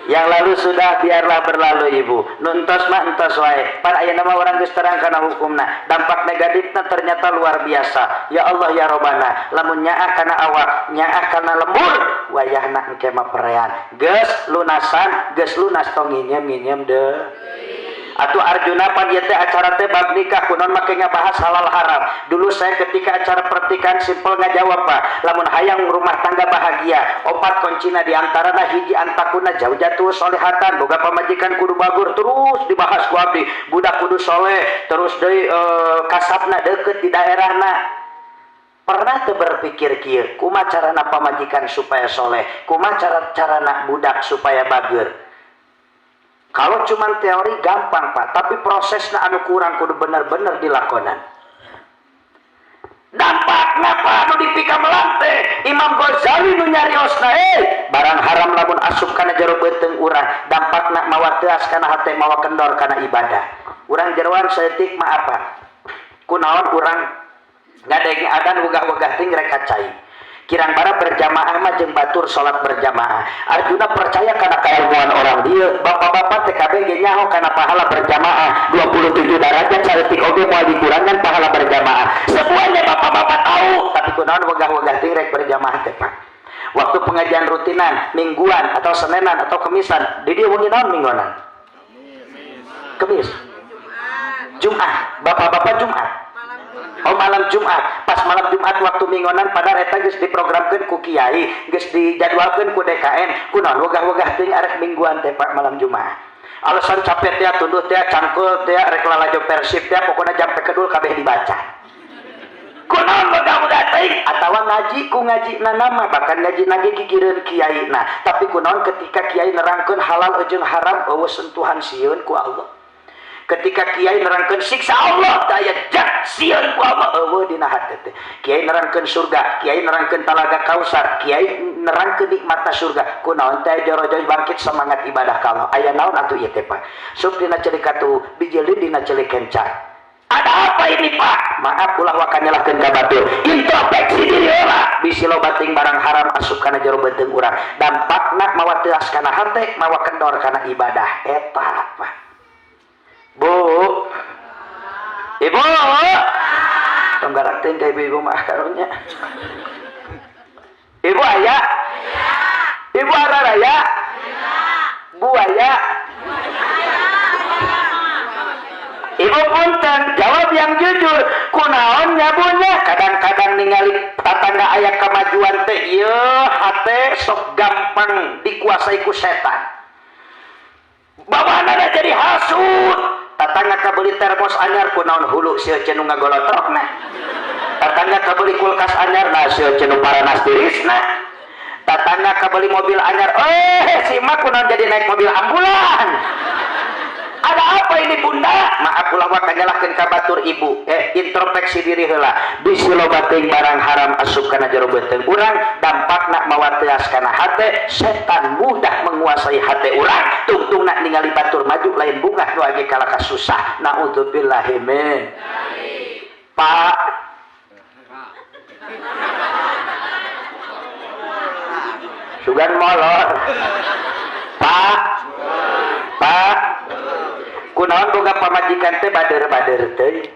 Yang lalu sudah biarlah berlalu, Ibu. Nu entos mah entos wae. Pan ayeuna mah urang geus terang kana hukumna. Dampak negatifna ternyata luar biasa. Ya Allah ya Robana, lamun nyaah kana awak, nyaah kana lembur, wayahna engke mah perean. Geus lunasan, geus lunas, tong nginjem-nginjem deui. Atuh Arjuna, pan ieu teh acara teh bab nikah, kunaon make ngabahas halal haram? Dulu saya ketika acara pernikahan simpel ngajawab, Pak. Lamun hayang rumah tangga bahagia, opat kuncina, di antarana hiji an takuna zaujatu solehatan, boga pamajikan kudu bagur, terus dibahas ku abdi. Budak kudu soleh, terus deui kasabna deukeut di daerahna. Pernah teu berpikir kieu, kumaha carana pamajikan supaya soleh, kumaha cara carana budak supaya bager? Kalau cuman teori gampang, Pak, tapi prosesnya anu kurang, kudu bener-bener dilakonan. Dampak ngapa anu dipikamelang teh Imam Ghazali nu nyariosna, eh, barang haram lamun asup kana jero beuteung urang, dampakna mawa teuas kana hate, mawa kendor kana ibadah. Urang jeroan saeutik mah apa? Kunaon urang ngadenge adan wegah-wegah ting rek ka cai? Kirang bara berjamaah mah jeung batur salat berjamaah. Arjuna percaya karena keilmuan orang dia. Bapak-bapak TKB ge nyaho kana pahala berjamaah 27 derajat, saeutik oge moal dikurangan pahala berjamaah. Semuanya bapak-bapak tahu, tapi kunaon wegah-wegah ting rek berjamaah teh, Pak? Waktu pengajian rutinan mingguan atau senenan atau kemisan di dia wengi naon? Mingguanan, Kemis, Jumat, bapak-bapak Jumat. Oh, malam Jumat, pas malam Jumat waktu mingguanan, pada eta geus diprogramkeun ku kiai, geus dijadwalkeun ku DKM, kunaon wegah-wegah teuing arek mingguan teh, Pak, malam Jumat? Alasan capek teh, tunduh teh, cangkul teh, rek lalajo Persib teh, pokoknya jam kedul kabeh dibaca. Kunaon wegah-wegah teuing? Atawa ngaji ku ngaji nama, bahkan ngaji nage gigireun kiai na. Tapi kunaon ketika kiai nerangkeun halal jeung haram euweuh sentuhan sieun ku Allah? Ketika kiai nerangkeun siksa Allah daya jak sieun ku Allah euweuh dina hate teh. Kiai nerangkeun surga, kiai nerangkeun talaga Kausar, kiai nerangkeun nikmatna surga, kunaon teh jorojo bangkit semangat ibadah ka Allah? Aya naon atuh ieu teh, Pak? Sup dina celik katu bijilin dina celik kenca. Ada apa ini, Pak? Maaf, ulah waka nyalahkeun ka batur. Introspeksi diri heula. Bisi loba teuing barang haram asup kana jero beuteung urang. Dampakna mawa teuas kana hate, mawa kendor kana ibadah. Eta, Pak. Bu. Ibu. Tong garak teuing ka ibu-ibu mah, karunya. Ibu aya? Ibu araraya? Bu aya? Ibu punten, jawab yang jujur. Kunaon nyabunya? Kadang-kadang ningali tatangga aya kemajuan teh, ieu hate sok gampang dikuasai ku setan. Bawaanana jadi hasud. Tatangga kabeli termos anyar, kunaon hulu sieun nu ngagolotrokna? Tatangga kabeli kulkas anyar, nah sieun nu paranas tirisna. Tatangga Tetangga kabeli mobil anyar, eh, si mak kunaon jadi naik mobil ambulan? Ada apa ini, Bunda? Maaf, ulah waka nyalahkeun ka batur, Ibu. Eh, introspeksi diri heula. Bisi loba teuing barang haram asup kana jero beuteung urang, dampakna mawa teas kana hate. Setan mudah menguasai hate urang. Tungtungna ningali batur maju lain bungah, nu age kalaka susah. Naudzubillahi min. Pak, sugan molor. Pak, Pak, kunaon boga pamajikan teh bader-bader teh?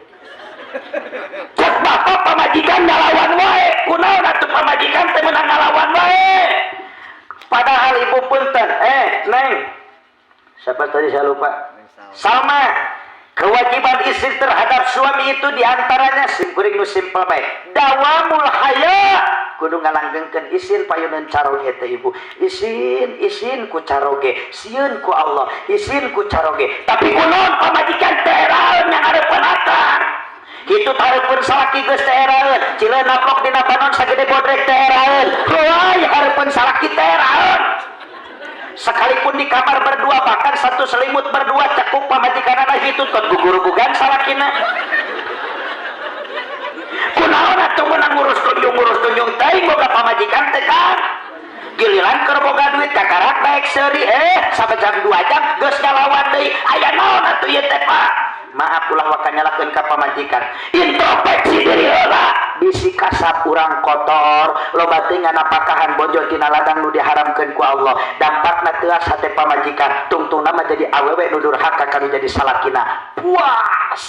Cek bapak, pamajikan ngalawan wae. Kunaon atuh pamajikan teh menang ngalawan wae? Padahal Ibu, punten, eh, Neng siapa tadi, saya lupa, Salma, kewajiban istri terhadap suami itu diantaranya, simkuring nu simpel bae, dawamul haya, kudu ngalanggengkeun isin payuneun caroge teh. Ibu, isin, isin ku caroge, sieun ku Allah, isin ku caroge. Tapi kunaon pamajikan teh eraeun yang hareupeun akang kitu? Hareupeun salaki geus teh eraeun, cileun naplok dina panon sagede bodrek teh eraeun. Heuay, hareupeun salaki teh eraeun, sekalipun di kamar berdua, bahkan satu selimut berdua, cekuk pamajikanana hitut kot gugurugugan salakina. Kunaon atuh meunang ngurus tunjung, ngurus tunjung teuing boga pamajikan teh kan? Giliran keur boga duit kakarak baik seuri, eh, sampai jam 2 jam geus ngalawan deui. Aya naon atuh ieu teh, Pak? Maaf, ulah waka nyalahkeun ka pamajikan. Introspeksi diri heula, bisi kasab urang kotor, loba teuing nganapakahan bojo tina ladang nu diharamkeun ku Allah. Dampakna teuas hate pamajikan, tungtungna mah jadi awewe nu durhaka kanu jadi salakina. Puas.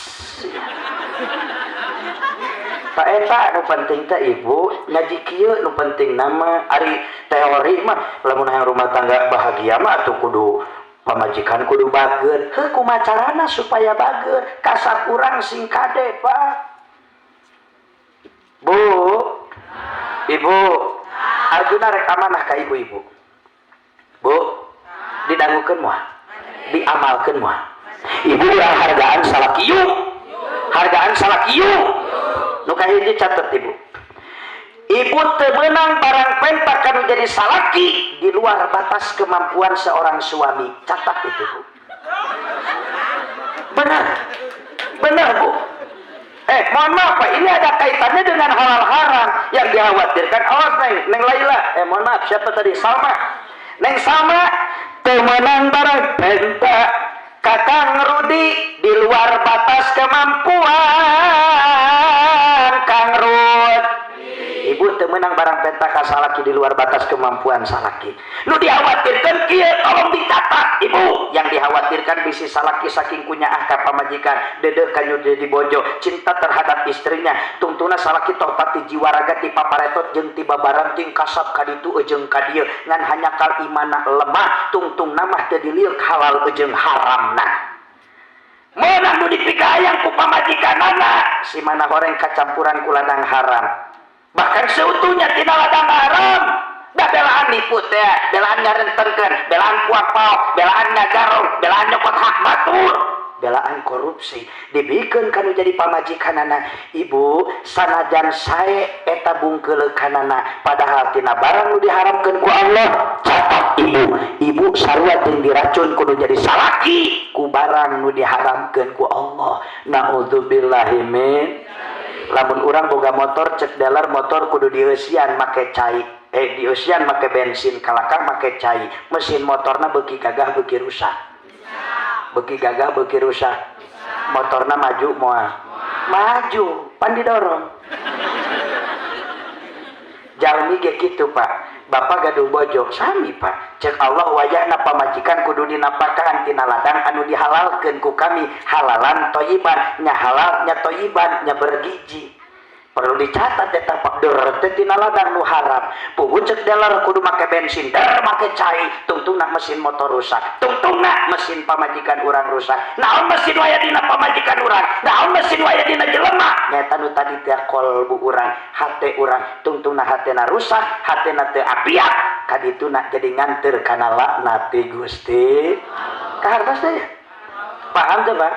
Pak, eta nu penting teh, Ibu, ngaji kieu nu penting nama. Ari teori mah lamun hayang rumah tangga bahagia mah atuh kudu pamajikan kudu bager. Heuh, kumaha carana supaya bager? Kasab urang sing kade, Pak. Bu, Ibu, Arjuna rek amanah ka ibu-ibu. Bu, didangukeun moal? Diamalkeun moal? Ibu, urang hargaan salaki yuk, hargaan salaki yuk. Nu kahiji, catet, Ibu. Ibu teu meunang barang penta kanu jadi salaki di luar batas kemampuan seorang suami. Catat itu, Bu. Benar, benar, Bu. Eh, mohon maaf, Pak, ini ada kaitannya dengan halal haram yang dikhawatirkan. Awas, Neng, Neng Laila. Eh, mohon maaf, siapa tadi? Salma. Neng Salma, teu meunang barang penta Kakang Rudi di luar batas kemampuan Kang Rud. Ibu teu meunang barang penta ka salaki di luar batas kemampuan salaki. Nu dikhawatirkan kieu, tolong dicatat, Ibu. Yang dikhawatirkan bisi salaki saking kunyaah ka pamajikan, dedeh ka nu jadi bojo, cinta terhadap istrinya, tungtuna salaki toh pati jiwa raga ti paparetot jeung ti babaranting, kasab ka ditu jeung ka dieu, ngan hanya kal imana lemah, tungtungna mah teu dilieuk halal jeung haramna. Meunang nu dipikayang ku pamajikanana, si mana horeng kacampuran ku ladang haram, bahkan seutuhnya tina ladang haram. Da belaan nipu teh, belaan ngarentenkeun, belaan kuak paok, belaan ngagarong, belaan nyokot hak batur, belaan korupsi, dibikeun kanu jadi pamajikanana. Ibu, sanajan sae eta bungkeuleukanana, padahal tina barang nu diharamkeun ku Allah. Catat, Ibu. Ibu sarua jeung diracun kudu jadi salaki ku barang nu diharamkeun ku Allah. Naudzubillahi min. Lamun urang boga motor, cek dealer, motor kudu dieusian make cai, eh, dieusian make bensin, kalakah make cai, mesin motorna beuki gagah beuki rusak, beuki gagah beuki rusak. Motorna maju moal? Maju, pan didorong. Jalmi ge kitu, Pak. Bapak gaduh bojo sami, Pak. Cek Allah, wayahna pamajikan kudu dinapakahan tina ladang anu dihalalkeun ku kami, halalan toyiban, nya halal nya toyiban, nya bergizi. Perlu dicatat eta, Pak. Der teh tina ladang nu haram. Puguh cek dealer kudu make bensin, der make cai, tungtungna mesin motor rusak, tungtungna mesin pamajikan urang rusak. Naon mesin waya dina pamajikan urang? Naon mesin waya dina jelema? Nyata nu tadi teh kolbu urang, hate urang. Tungtungna hatena rusak, hatena teu apiak, kadituna jadi nganteur kana laknat ti Gusti. Kahartos teh ya? Paham tuh, Pak?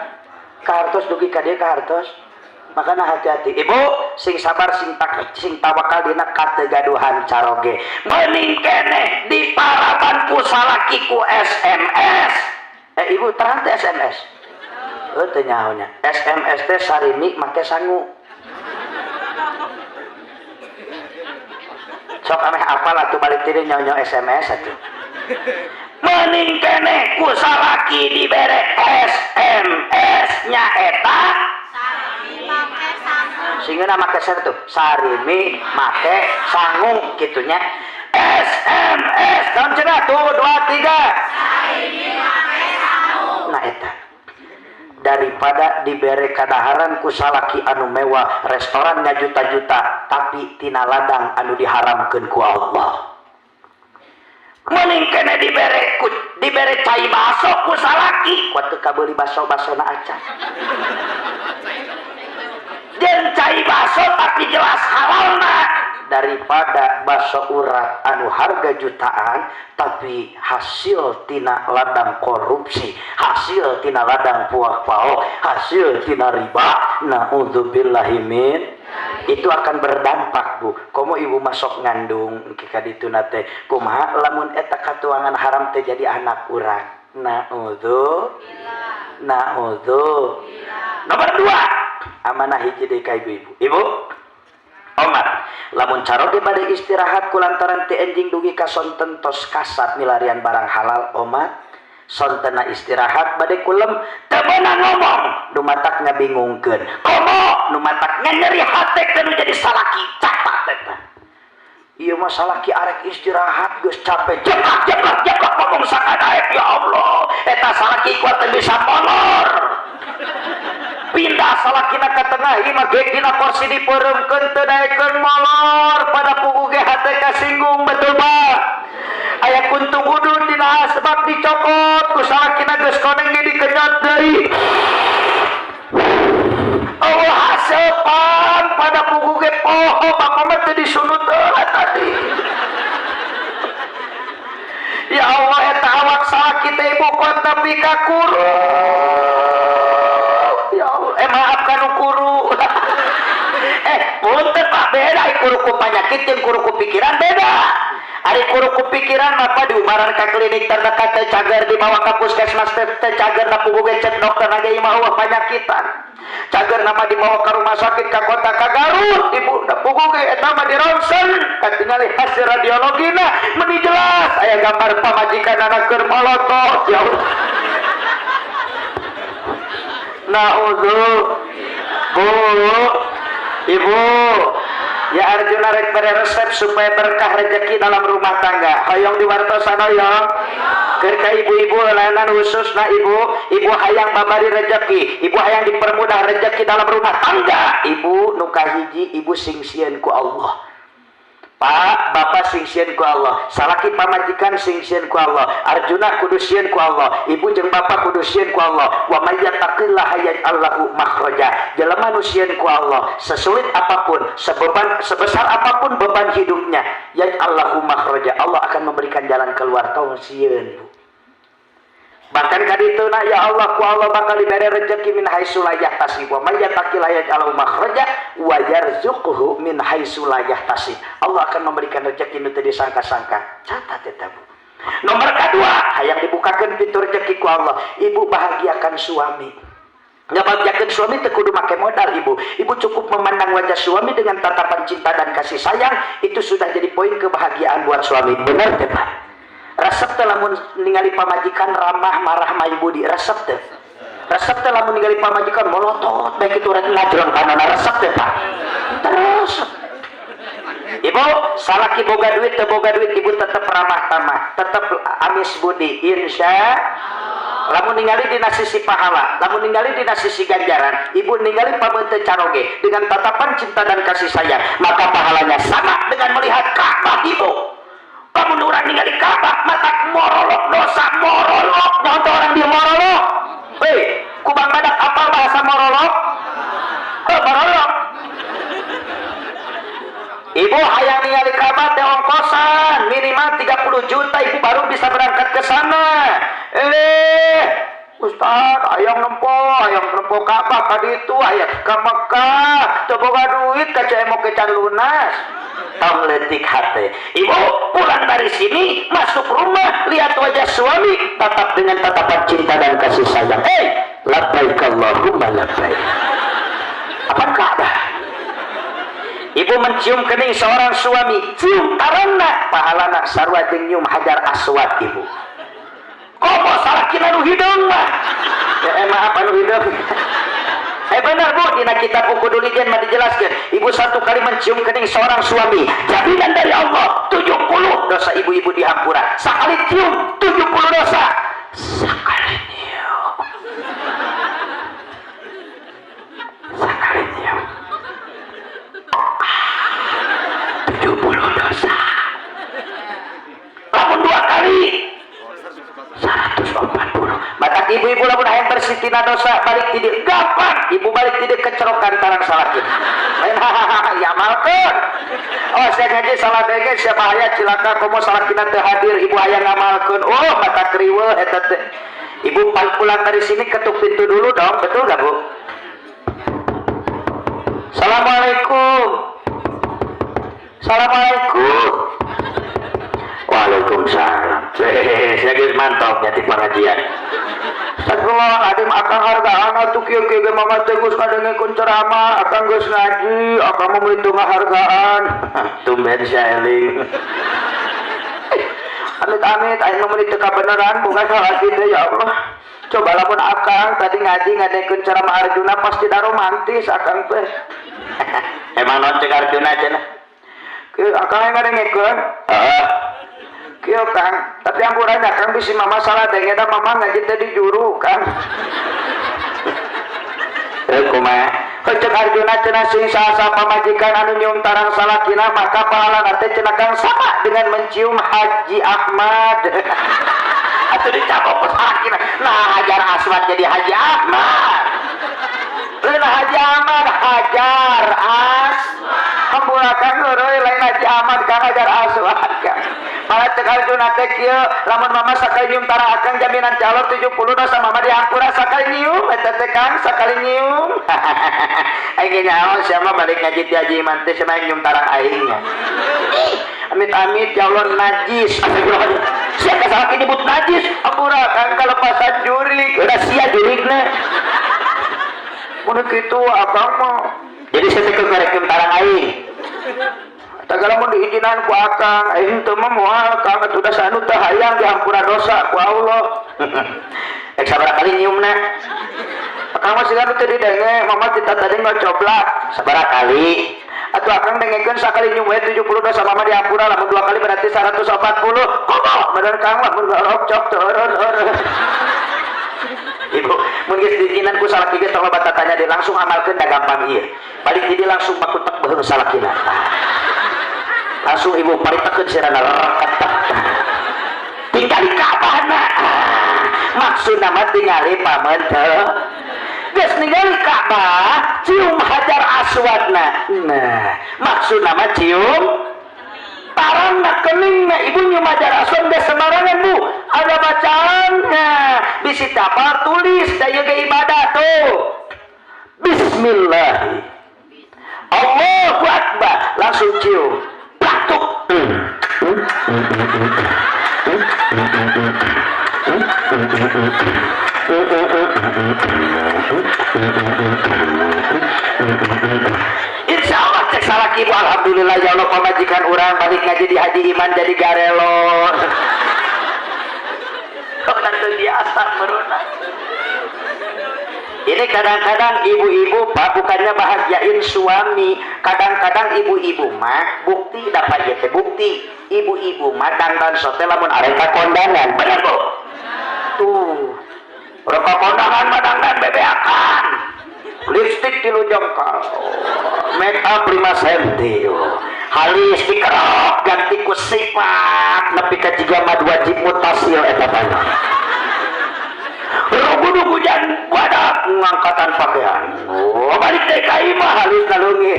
Kahartos dugi ka dieu, kahartos. Makanya hati-hati ibu, sing sabar, sing tak, sing tawakal dina kategaduhan caroge. Mending keneh diparaban ku salaki ku SMS. Eh, ibu terang teh SMS? Oh, teu nyaho nya. SMS teh sarimi make sangu. Sok ameh apal atuh, balik ti dieu nyaho SMS atuh. Mending keneh ku salaki dibere SMS nyaeta Sarimi make sangu. Sehingga make tuh sarimi make sangu gitunya. SMS tahun cenah tuh 2 3. Sarimi make sangu. Nah, eta daripada dibere kadaharan ku salaki anu mewah, restorannya juta-juta, tapi tina ladang anu diharamkeun ku Allah. Mending keneh dibere cai baso ku salaki, kuat teu kabeuli baso-basona acan, jeung cai baso tapi jelas halalna, daripada baso urat anu harga jutaan tapi hasil tina ladang korupsi, hasil tina ladang puak pao, hasil tina riba. Naudzubillahi min. Itu akan berdampak, Bu. Komo ibu masuk ngandung engke ka dituna teh, kumaha lamun eta katuangan haram teh jadi anak urang? Naudzu, naudzu. Nomor 2, amanah hiji deui ka ibu-ibu. Ibu omat, lamun caroge bade istirahat kulantaran ti enjing dugi ka sonten tos kasat milarian barang halal, omat sontena istirahat bade kulem teu meunang ngomong nu matak ngabingungkeun, komo nu matak nyeri hate nu jadi salaki. Catat eta. Ieu mah salaki arek istirahat geus capek, jeplak jeplak jeplak ngomong sakadaek. Ya Allah, eta salaki kuat teu bisa molor. Pindah salakina ka tengah imah ge dina kursi dipeuremkeun, teu daekeun molor. Pada puguh ge hate kasinggung, betul, Pak? Aya kuntung udun dina sebab dicokot ku salakina, geus koneng ge dikenyot deui. Allah hasepan, pada puguh ge poho bapak mah teu disunut heula tadi. Ya Allah, eta awak salaki teh, ibu, kuat tapi ka kuru. Ya Allah, eh, maaf kanu kuru. Eh, punten, Pak, beda kuru ku penyakit jeung kuru ku pikiran beda. Ari kuru ku pikiran mah, Pak, diubaran ka klinik terdekat teh cager, dibawa ka puskesmas teh cager, na puguh ge cek dokter ge imah eueuh panyakitan. Cager nama dibawa ke rumah sakit ka kota, ka Garut, ibu, da puguh ge eta mah di ronsen katingali hasil radiologina meni jelas aya gambar pamajikan anak keur molotot. Ya Allah. Naudzu. Bu, ibu, ya Arjuna rek bere resep supaya berkah rezeki dalam rumah tangga. Hoyong diwartosan? Hoyong? Keur ka ibu-ibu, layanan khusus. Nah, ibu, ibu hayang babari rezeki, ibu hayang dipermudah rezeki dalam rumah tangga. Ibu, nu kahiji, ibu sing sieun ku Allah. Pak, bapak sing sieun ku Allah. Salaki pamajikan sing sieun ku Allah. Arjuna kudu sieun ku Allah. Ibu jeung bapak kudu sieun ku Allah. Wa may yattaqillaha yaj'al lahu makhraja. Jelema nu sieun ku Allah, sesulit apapun, sebeban sebesar apapun beban hidupnya, yaj'al lahu makhraja. Allah akan memberikan jalan keluar. Tong sieun, Bu. Bahkan kadituna, ya Allah, ku Allah bakal diberi rezeki min haitsu la yahtasib. Wa may yattaqillaha yaj'al lahu makhraja wa yarzuqhu min haitsu la yahtasib. Allah akan memberikan rezeki nu teu disangka-sangka. Catat eta, Bu. Nomor kedua, hayang dibukakeun pintu rezeki ku Allah. Ibu bahagiakan suami. Ngebahagiakeun suami teu kudu make modal, ibu. Ibu cukup memandang wajah suami dengan tatapan cinta dan kasih sayang, itu sudah jadi poin kebahagiaan buat suami. Benar teh, Pak? Resep teh lamun ningali pamajikan ramah marah ma ibu di resep teh? Resep teh lamun ningali pamajikan molotot baik itu rek ngajreng kanana, resep teh, Pak? Terus ibu, salaki boga duit teu boga duit, ibu tetep ramah tamah, tetep amis budi, insya. Lamun ningali dina sisi pahala, lamun ningali dina sisi ganjaran, ibu ningali pameuteuh caroge dengan tatapan cinta dan kasih sayang, maka pahalanya sama dengan melihat Ka'bah, ibu. Lamun urang ningali Ka'bah mata morolok dosa, morolok nyontoh orang dia morolok. Hei, kubang badak apa bahasa morolok? Oh, morolok. Ibu hayang ningali Ka'bah teh ongkosan minimal 30 juta, ibu baru bisa berangkat ke sana. Eh, Ustad, hayang nempo Ka'bah ka ditu, hayang ka Mekah, teu boga duit ka cemok ke can lunas. Tong leutik hate. Ibu pulang dari sini, masuk rumah, lihat wajah suami, tatap dengan tatapan cinta dan kasih sayang. Hey, labbaik Allahumma labbaik. Apa Ka'bah? Ibu mencium kening seorang suami, cium tarangna, pahalana sarua jeung nyium Hajar Aswad ibu. Komo salakina nu hideung mah. Ya, maaf anu hideung. Benar bu, dina kitab Uqudul Lijan mah dijelaskan. Ibu satu kali mencium kening seorang suami, jaminan dari Allah 70 dosa ibu-ibu dihampura. Sekali cium 70 dosa. Sekali nyium. Sekali nyium. 70 dosa. Lamun dua kali 140. Maka ibu-ibu lamun hayang bersih tina dosa balik ti dieu gampang. Ibu balik ti dieu kecerokan tarang salaki. Lain hahaha ya amalkeun. Oh saya ngaji salah denge sia bahaya cilaka komo salakina teu hadir ibu hayang ngamalkeun. Oh mata kriweuh eta teh. Ibu pulang dari sini ketuk pintu dulu dong, betul gak Bu? Assalamualaikum. Assalamualaikum. Waalaikumsalam. Hehehe, saya geus mantap nya di pengajian. Astagfirullahaladzim, akang hargaan atuh kieu kieu ge mama teh geus ngadengekeun ceramah, akang geus ngaji, akang mah meuli teu ngahargaan. Tumben sia eling. Amit-amit aing mah meuli teu kabeneran bukan salaki teh ya Allah. Coba lamun akang tadi ngaji ngadengekeun ceramah Arjuna pasti da romantis akang teh. Emang naon cek Arjuna cenah? Kieu akang ngadengekeun? Heeh. Kieu Kang, tapi ampurannya Kang bisi mama salah denge da mama ngaji teh di juru Kang. Kumaha? Cek Arjuna cenah sing saha pamajikan anu nyium tarang salakina maka pahalana teh cenah Kang sama dengan mencium Haji Ahmad. Atuh dicabok ku salakina. Nah Hajar Aswad jadi Haji Ahmad. Lain Haji Ahmad, Hajar Aswad. Hampura Kang heureuy lain Haji Ahmad Kang Hajar Aswad Kang. Malah cek Arjuna teh kieu, lamun mama sakali nyium tarang akang jaminan calon 70 dosa mama dihampura sakali nyium eta teh Kang sakali nyium. Aing nyaho sia mah balik ngaji ti Haji Iman teh sia mah nyium tarang aing nya. Amit-amit ya Allah najis. Astagfirullahaladzim. Sia ka salaki nyebut najis, hampura Kang kalepasan jurik. Udah sia jurikna. Mun kitu akang mah. Jadi saya teh keur nyium tarang aing. Tagala mun diizinan ku akang, aing teu mah moal Kang atuh da sanu teu hayang dihampura dosa ku Allah. Ek sabaraha kali nyiumna? Akang mah siga nu teu didenge, mama kita tadi ngocoblak. Sabaraha kali? Atuh akang dengekeun sakali nyium we 70 dosa mama dihampura, lamun dua kali berarti 140. Komo bener Kang lamun gorok cok teu eureun. Ibu, mun geus diizinan ku salaki geus tong loba tatanya dia langsung amalkeun da gampang ieu. Balik di dia langsung bakutek beuheung salakina. Langsung ibu paritekeun sirana reketek. Tinggali Ka'bahna. Maksudna mah tingali pamenteu. Geus ningali Ka'bah, cium Hajar Aswadna. Nah, maksudna mah cium tarangna keningna ibu nyium Hajar Aswad geus sembarangan Bu. Ada bacaannya. Bisi tapal tulis da ieu ge ibadah tuh. Bismillah. Allahu Akbar. Langsung cium. Platuk. Insya Allah cek salaki ibu alhamdulillah ya Allah pamajikan urang balik ngaji di Haji Iman jadi garelo. Kok nanti biasa meruna. Ini kadang-kadang ibu-ibu pak bukannya bahagiain suami, kadang-kadang ibu-ibu mah bukti dapat ya teh bukti ibu-ibu mah dangdan sote lamun areka kondangan, bener bu? Tuh, reka kondangan mah dangdan bebeakan, lipstik 3 jengkal, make up 5 senti, halis dikerok ganti ku sifat nepi ka jiga mad wajib mutasil eta banyak. Rugudu hujan badak ngangkatan pakaian. Oh, balik deh ka imah halus nalungi.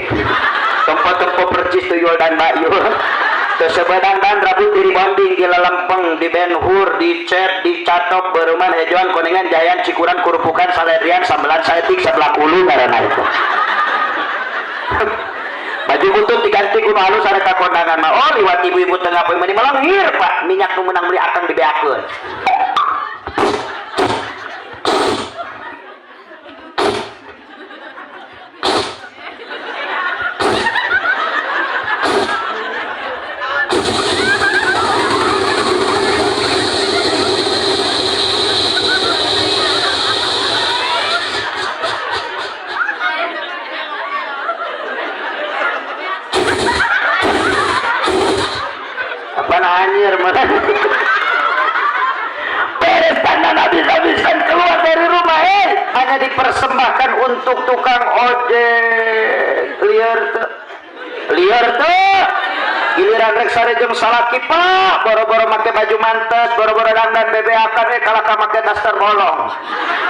Tempo-tempo percis tuyul dan bayul. Terus sebedang dan rambut diri bonding gila lempeng. Dipancung, dibenhur, dicet, dicatok, beruman, hejoan, kuningan, jayan, cikuran, kurupukan, saledrian, sambelan, saetik, sebelah ulu ngaranna itu. Baju butut diganti ku nu halus arek ka kondangan mah. Oh, liwat ibu-ibu tengah poe meni melengir, Pak. Minyak nu meunang meuli akang dibeakeun. Anjir beres tangan habis-habisan keluar dari rumah, hanya dipersembahkan untuk tukang ojek. Liar tuh, liar tuh. Giliran rek sare jeung salaki, Pak, boro-boro make baju mantes, boro-boro dandan bebeakan, kalaka make daster bolong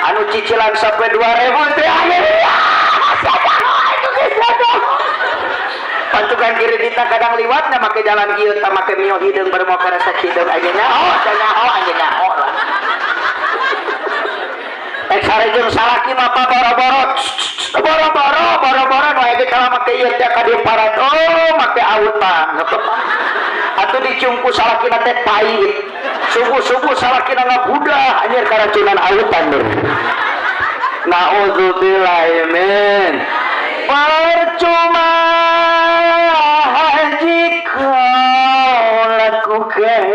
anu cicilan sampai 2000 teh. Pantukan kiri kita kadang liwatnya make jalan ieu tah, make mio hideung baru mau keresek hideung aja nyaho, nyaho aja nyaho lah. Sare jeung salaki mah boro-boro, boro-boro, boro-boro nu aya kalau make ieu teh ka dieu parat, oh make autan. Atuh dicium ku salakina teh pahit. Subuh-subuh salakina ngabudah anjir karacunan autan deh. Nauzubillahi min. Percuma haji kau lakukan,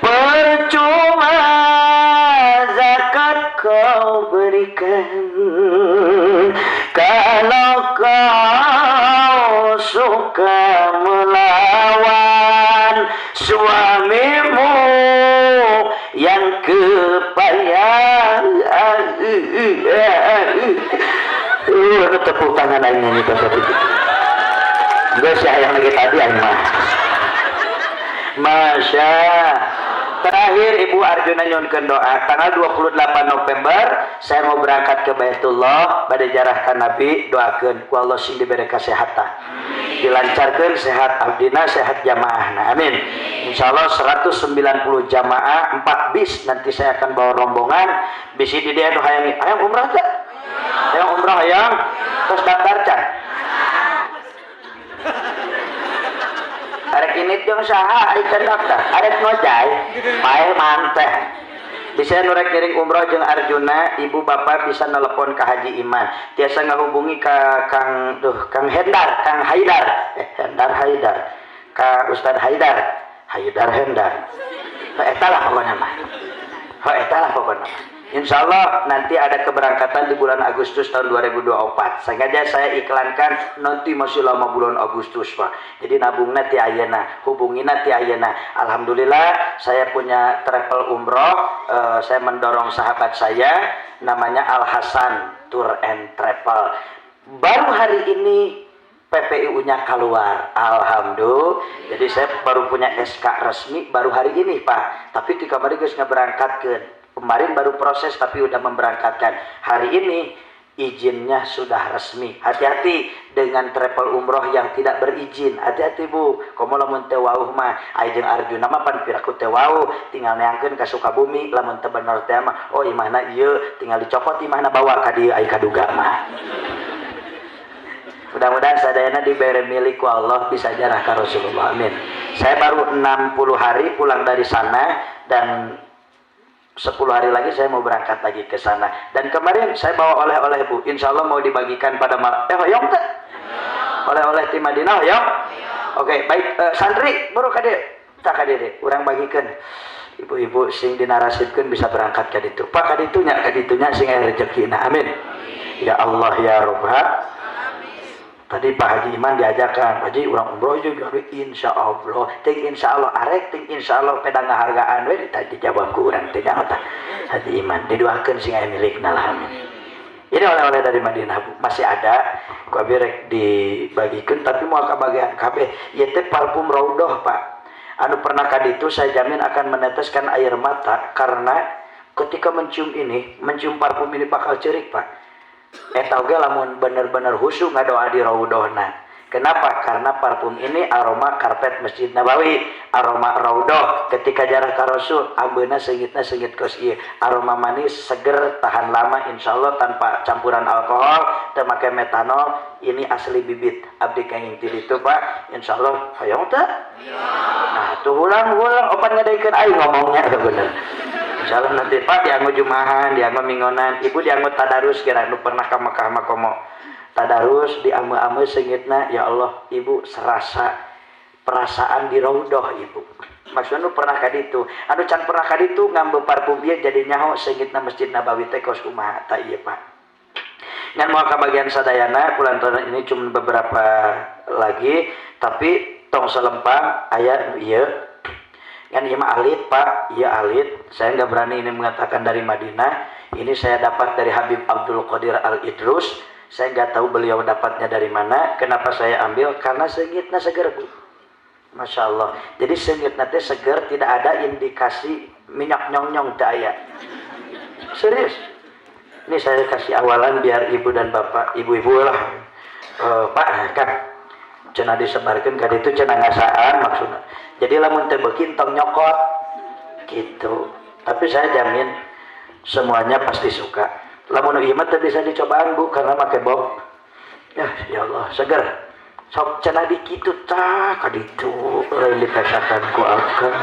percuma zakat kau berikan, kalau kau suka melawan suamimu yang kepayahan. Tepuk tangan aing nyanyi tadi. Geus ya yang lagi tadi aing mah. Masya. Terakhir Ibu Arjuna nyunkeun doa tanggal 28 November saya mau berangkat ke Baitullah bade jarahkan Nabi, doakeun ku Allah sing dibere kesehatan. Dilancarkeun sehat abdina, sehat jamaahna. Amin. Insyaallah 190 jamaah 4 bis nanti saya akan bawa rombongan bisi di dieu nu hayang hayang umrah teh. Hayang umrah hayang terus daftar can. Arek ini jeung saha ari can daftar, arek ngojay, paeh manteh. Bisa nu rek ngiring umroh jeung Arjuna, ibu bapak bisa nelpon ka Haji Iman. Tiasa ngahubungi ka Kang duh Kang Hendar, Kang Haidar. Hendar Haidar. Ka Ustad Haidar. Haidar Hendar. Eta lah pokona mah. Eta lah pokona mah. Insya Allah nanti ada keberangkatan di bulan Agustus tahun 2024. Sengaja saya iklankan nanti masih lama bulan Agustus, Pak. Jadi nabungna ti ayeuna, hubungina ti ayeuna. Alhamdulillah saya punya travel umroh, saya mendorong sahabat saya namanya Al Hasan Tour and Travel. Baru hari ini PPIU-nya keluar. Alhamdulillah. Jadi saya baru punya SK resmi baru hari ini, Pak. Tapi di kamari geus ngaberangkatkeun. Kemarin baru proses tapi udah memberangkatkan. Hari ini izinnya sudah resmi. Hati-hati dengan travel umroh yang tidak berizin. Hati-hati Bu. Komo lamun teu wauh mah aya jeung Arjuna mah pan piraku teu wauh, tinggal neangkeun ka Sukabumi lamun teu bener teh mah. Oh imahna ieu tinggal dicopot imahna bawa ka dieu aya kaduga mah. Mudah-mudahan sadayana diberi milik ku Allah bisa jarah ka Rasulullah. Amin. Saya baru 60 hari pulang dari sana dan 10 hari lagi saya mau berangkat lagi ke sana. Dan kemarin saya bawa oleh-oleh Bu, insya Allah mau dibagikan pada malam. Hoyong teh? Oleh-oleh di Madinah hoyong? Oke, baik, santri baru kade, tak kade deh, urang bagikan. Ibu-ibu sing dinarasipkeun bisa berangkat ka ditu. Pak kaditunya, kaditunya sing aya rezekina. Amin. Ya Allah ya Rabbal. Tadi Pak Haji Iman diajarkan, Haji urang umroh juga, insya Allah, ting insya Allah, arek ting insya Allah, peda ngahargaan we tadi jawab ku urang teh nyaho tah. Haji Iman didoakeun sing aya milikna lah, amin. Ini oleh-oleh dari Madinah Bu, masih ada, ku abi rek dibagikeun tapi moal kabagian kabeh. Ieu teh parfum Raudhah, Pak. Anu pernah ka ditu saya jamin akan meneteskan air mata karena ketika mencium ini, mencium parfum ini bakal cerik, Pak. Eta oge lamun bener-bener khusyuk ngadoa di raudhahna. Kenapa? Karena parfum ini aroma karpet Masjid Nabawi, aroma raudhah ketika jarah ka Rasul, ambeuna seungitna seungit kos ieu. Aroma manis, seger, tahan lama, insya Allah tanpa campuran alkohol, teu make metanol, ini asli bibit. Abdi kenging ti ditu, Pak. Insya Allah hoyong teu? Nah, tuh ulang-ulang opat ngadaikeun aing ngomongnya bener. Insya Allah nanti, Pak, dianggo jumahan, dianggo minggonan, Ibu dianggo tadarus kira nu pernah ka Mekah mah komo tadarus di ame-ame seungitna, ya Allah, Ibu, serasa perasaan di raudhah, Ibu. Maksudnya nu pernah ka ditu, anu can pernah ka ditu ngambil parfum ieu jadi nyaho seungitna Masjid Nabawi teh kos kumaha. Ta ieu, Pak, ngan moal kabagian sadayana kulantaran ini cuma beberapa lagi, tapi tong selempang aya nu ieu. Ngan ieu mah alit, Pak, ieu alit. Saya nggak berani ini mengatakan dari Madinah. Ini saya dapat dari Habib Abdul Qadir Al Idrus. Saya nggak tahu beliau dapatnya dari mana. Kenapa saya ambil? Karena seungitna seger, Bu. Masya Allah. Jadi seungitna teh seger, tidak ada indikasi minyak nyong-nyong teu aya. Serius. Ini saya kasih awalan biar ibu dan bapak, ibu-ibu lah. Pak, kan cenah disebarkan ka ditu cenah ngasaan maksudnya. Jadi lamun teu beuki tong nyokot gitu. Tapi saya jamin semuanya pasti suka. Lamun ieu mah teu bisa dicobaan, Bu, karena make bok. Ya, ya Allah, seger. Sok cenah di kitu tah ka ditu lain dipesakan ku akang.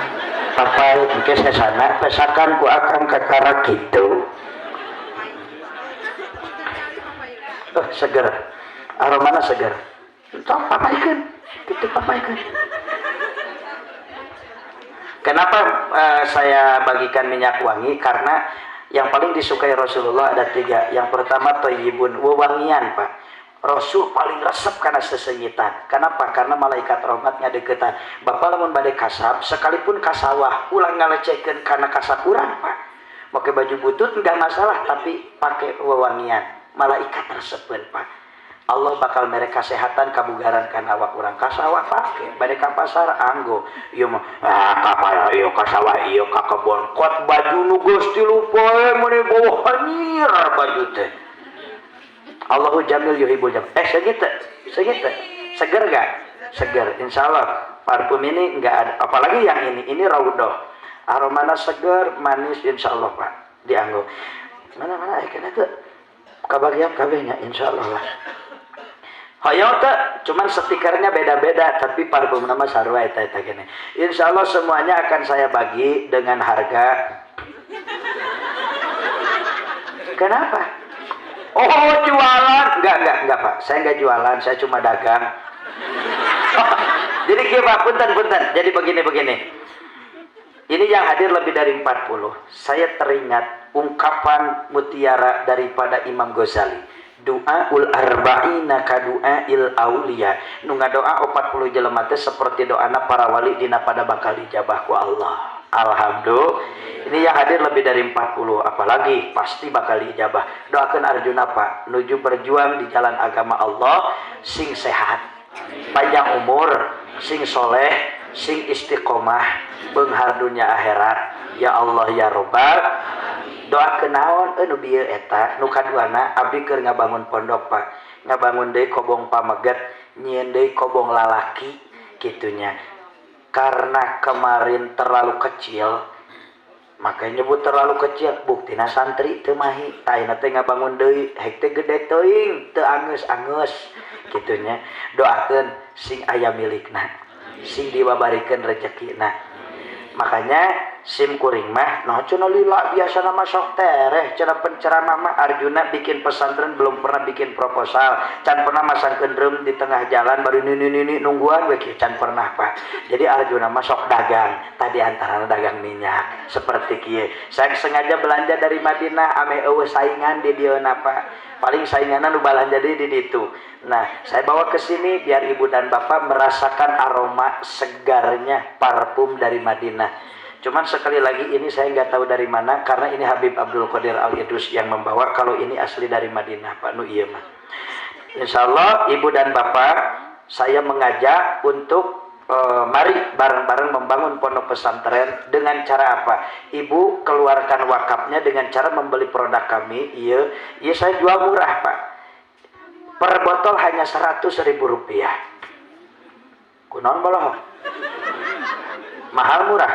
Papai engke sesana pesakan ku akang kakara kitu. Oh, seger. Aromana seger. Sok papaikeun. Kitu papaikeun. Kenapa saya bagikan minyak wangi? Karena yang paling disukai Rasulullah ada tiga. Yang pertama thayyibun, wewangian, Pak. Rasul paling resep karena sesengitan. Kenapa? Karena malaikat rahmat ngadeukeutan. Bapak lamun bade kasab, sekalipun ka sawah, ulah ngalecehkeun karena kasab urang, Pak. Pakai baju butut enggak masalah, tapi pakai wewangian. Malaikat resepeun, Pak. Allah bakal mere kesehatan, kabugaran kana awak urang. Ka sawah pake, bade ka pasar anggo. Ieu mah ah ka ieu ka sawah, ieu ka kebon. Kuat baju nu geus 3 poe meuni bau hanyir baju teh. Allahu jamil yuhibbul jamil. Eh, segitu, segitu. Seger gak? Seger. Insya Allah parfum ini enggak ada. Apalagi yang ini raudhah. Aromana seger, manis, insya Allah, Pak. Dianggo. Mana mana eh itu kabagian kabehnya insya Allah lah. Hoyong teh cuman stikernya beda-beda, tapi parfum nama sarua eta eta gini. Insya Allah semuanya akan saya bagi dengan harga. Kenapa? Oh, jualan? Enggak, Pak. Saya enggak jualan, saya cuma dagang. Oh, jadi kieu, Pak, punten punten. Jadi begini begini. Ini yang hadir lebih dari 40. Saya teringat ungkapan mutiara daripada Imam Ghazali. Doa ul arba'ina ka doa il aulia. Nu ngadoa 40 jelema teh seperti doana para wali dina pada bakal dijabah ku Allah. Alhamdulillah. Ini yang hadir lebih dari 40, apalagi pasti bakal dijabah. Doakan Arjuna, Pak, nuju berjuang di jalan agama Allah, sing sehat, panjang umur, sing soleh, sing istiqomah, beunghar dunia akhirat. Ya Allah ya Robbal. Doa kenaon nu bieu eta nu kaduana abdi keur ngabangun pondok, Pak. Ngabangun deui kobong pameget, nyieun deui kobong lalaki kitunya. Karena kemarin terlalu kecil, makanya nyebut terlalu kecil, buktina santri teu mahi. Tah ayeuna teh ngabangun deui, hek teh gede teuing, teu angeus-angeus kitunya. Doakeun sing aya milikna, sing dibabarikeun rezekina. Makanya sim kuring mah nah cenah lila biasa nama sok tereh cenah penceramah mah. Arjuna bikin pesantren belum pernah bikin proposal, can pernah masangkeun drum di tengah jalan baru ini nungguan we, can pernah, Pak. Jadi Arjuna mah sok dagang tadi, antara dagang minyak seperti kieu. Saya sengaja belanja dari Madinah ame eueuh saingan di dieu, Pak. Paling sainganna nu balanja di ditu. Nah, saya bawa ke sini biar ibu dan bapak merasakan aroma segarnya parfum dari Madinah. Cuman sekali lagi ini saya nggak tahu dari mana karena ini Habib Abdul Qadir Al Idrus yang membawa. Kalau ini asli dari Madinah, Pak, nu ieu mah. Insya Allah ibu dan bapak, saya mengajak untuk mari bareng-bareng membangun pondok pesantren dengan cara apa? Ibu keluarkan wakafnya dengan cara membeli produk kami. Iya, iya saya jual murah, Pak. Per botol hanya Rp100.000. Kunaon bolohok? Mahal murah?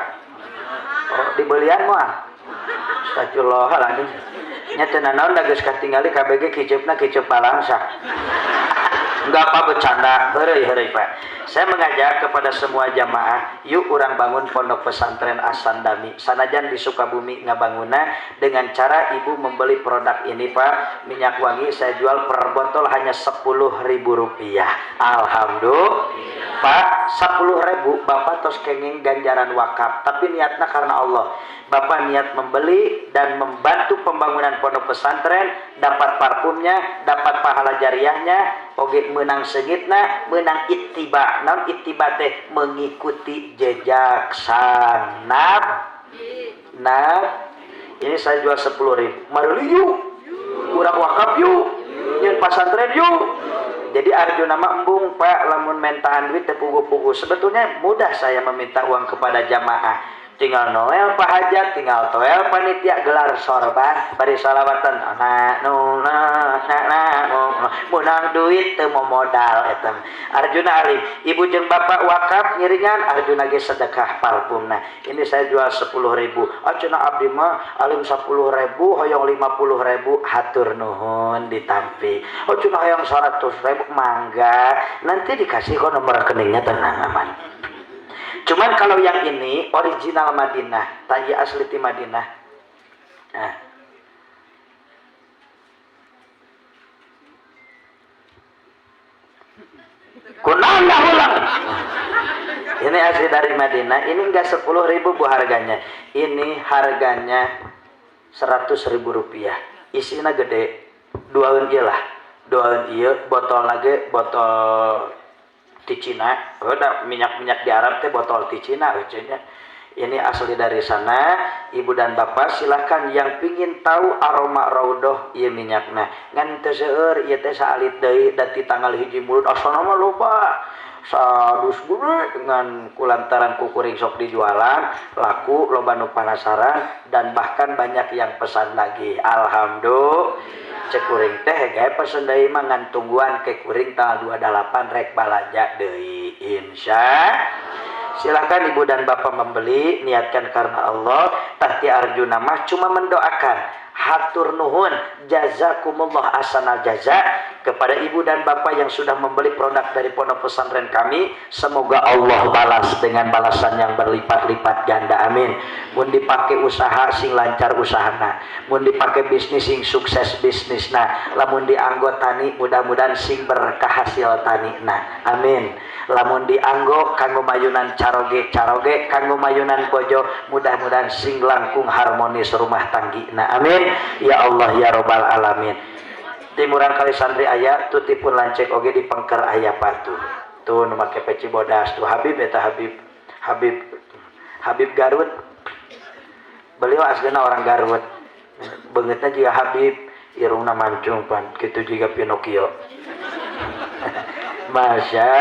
Oh, dibelian moal. Astagfirullahaladzim. Nya teu nanaon da geus katingali KBG kiceupna kiceup palangsa. Enggak apa bercanda, heureuy-heureuy Pak. Saya mengajak kepada semua jamaah, yuk urang bangun pondok pesantren Asandami. Sanajan di Sukabumi ngabanguna dengan cara ibu membeli produk ini Pak, minyak wangi saya jual per botol hanya 10.000 rupiah. Alhamdulillah. Pak, 10.000 Bapak tos kenging ganjaran wakaf, tapi niatnya karena Allah. Bapak niat membeli dan membantu pembangunan pondok pesantren, dapat parfumnya, dapat pahala jariahnya, oge menang seungitna, menang ittiba. Naon ittiba teh? Mengikuti jejak sang nabi. Nah, ini saya jual 10.000. Mareli yuk, urang wakaf yuk, nyeun pasantren yuk. Jadi Arjuna mah embung Pak, lamun mentaan duit teh puguh-puguh. Sebetulnya mudah saya meminta uang kepada jamaah. Tinggal Noel Pak Hajat, tinggal toel panitia gelar sorban, bari salawatan na nu na na na nu menang duit teu mau modal eta. Arjuna alim, ibu jeung bapak wakaf ngiringan Arjuna ge sedekah parfumna. Ini saya jual 10.000. Ah cenah abdi mah alim 10.000 hoyong 50.000 hatur nuhun ditampi. Oh cenah hoyong 100.000 mangga, nanti dikasih kok nomor rekeningnya, tenang aman. Cuman kalau yang ini original Madinah, tanya asli di Madinah. Nah. Kunaon ulang. Ini asli dari Madinah. Ini enggak 10.000 Bu harganya. Ini harganya 100.000 rupiah. Isinya gede. Duaeun ieu lah. Duaeun ieu botol lagi botol di Cina, udah minyak-minyak di Arab teh botol di Cina nya. Ini asli dari sana. Ibu dan bapak silahkan yang pingin tahu aroma raudoh ieu minyakna. Ngan teu seueur ieu teh saalit deui da ti tanggal 1 Mulud asana mah loba. Sadus gede ngan kulantaran kukuring sok dijualan, laku loba nu penasaran dan bahkan banyak yang pesan lagi. Alhamdulillah. Cek kuring teh gae pesen deui mah ngan tungguan ke kuring tanggal 28 rek balanja deui insya. Silakan ibu dan bapak membeli, niatkan karena Allah. Tahti Arjuna mah cuma mendoakan, hatur nuhun, jazakumullah asanal jaza kepada ibu dan bapak yang sudah membeli produk dari pondok pesantren kami. Semoga Allah balas dengan balasan yang berlipat-lipat ganda, amin. Mun dipake usaha sing lancar usahana, mun dipake bisnis sing sukses bisnisna, lamun dianggo tani mudah-mudahan sing berkah hasil tanina, amin. Lamun dianggo kanggo mayunan caroge caroge, kanggo mayunan bojo mudah-mudahan sing langkung harmonis rumah tanggina, amin ya Allah ya robbal alamin. Timuran kali santri aya tutipun lancek oge di pengker aya patuh tuh nu make peci bodas tuh Habib eta Habib Habib Habib Garut. Beliau aslinya orang Garut, beungeutna juga Habib, irungna mancung pan kitu juga Pinocchio. Masya,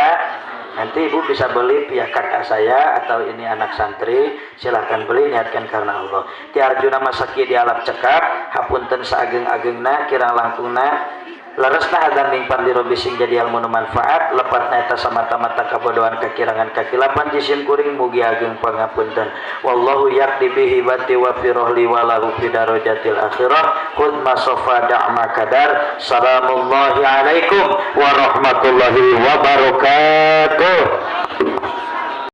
nanti ibu bisa beli pihak kakak saya atau ini anak santri, silahkan beli, niatkan karena Allah. Ti Arjuna masaki di alap cekap, hapunten saageng-agengna kirang langkungna leresna hadaming parlirobi sing jadi ilmu nu manfaat, lepatna eta samata-mata kabodohan kakirangan kakilapan jisim kuring mugi ageng pangapunten. Wallahu yaqdi bihi bati wa fi rohli wa lahu fi darajatil akhirah. Khudh ma safa da'ma kadar. Salamullahi alaikum warahmatullahi wabarakatuh.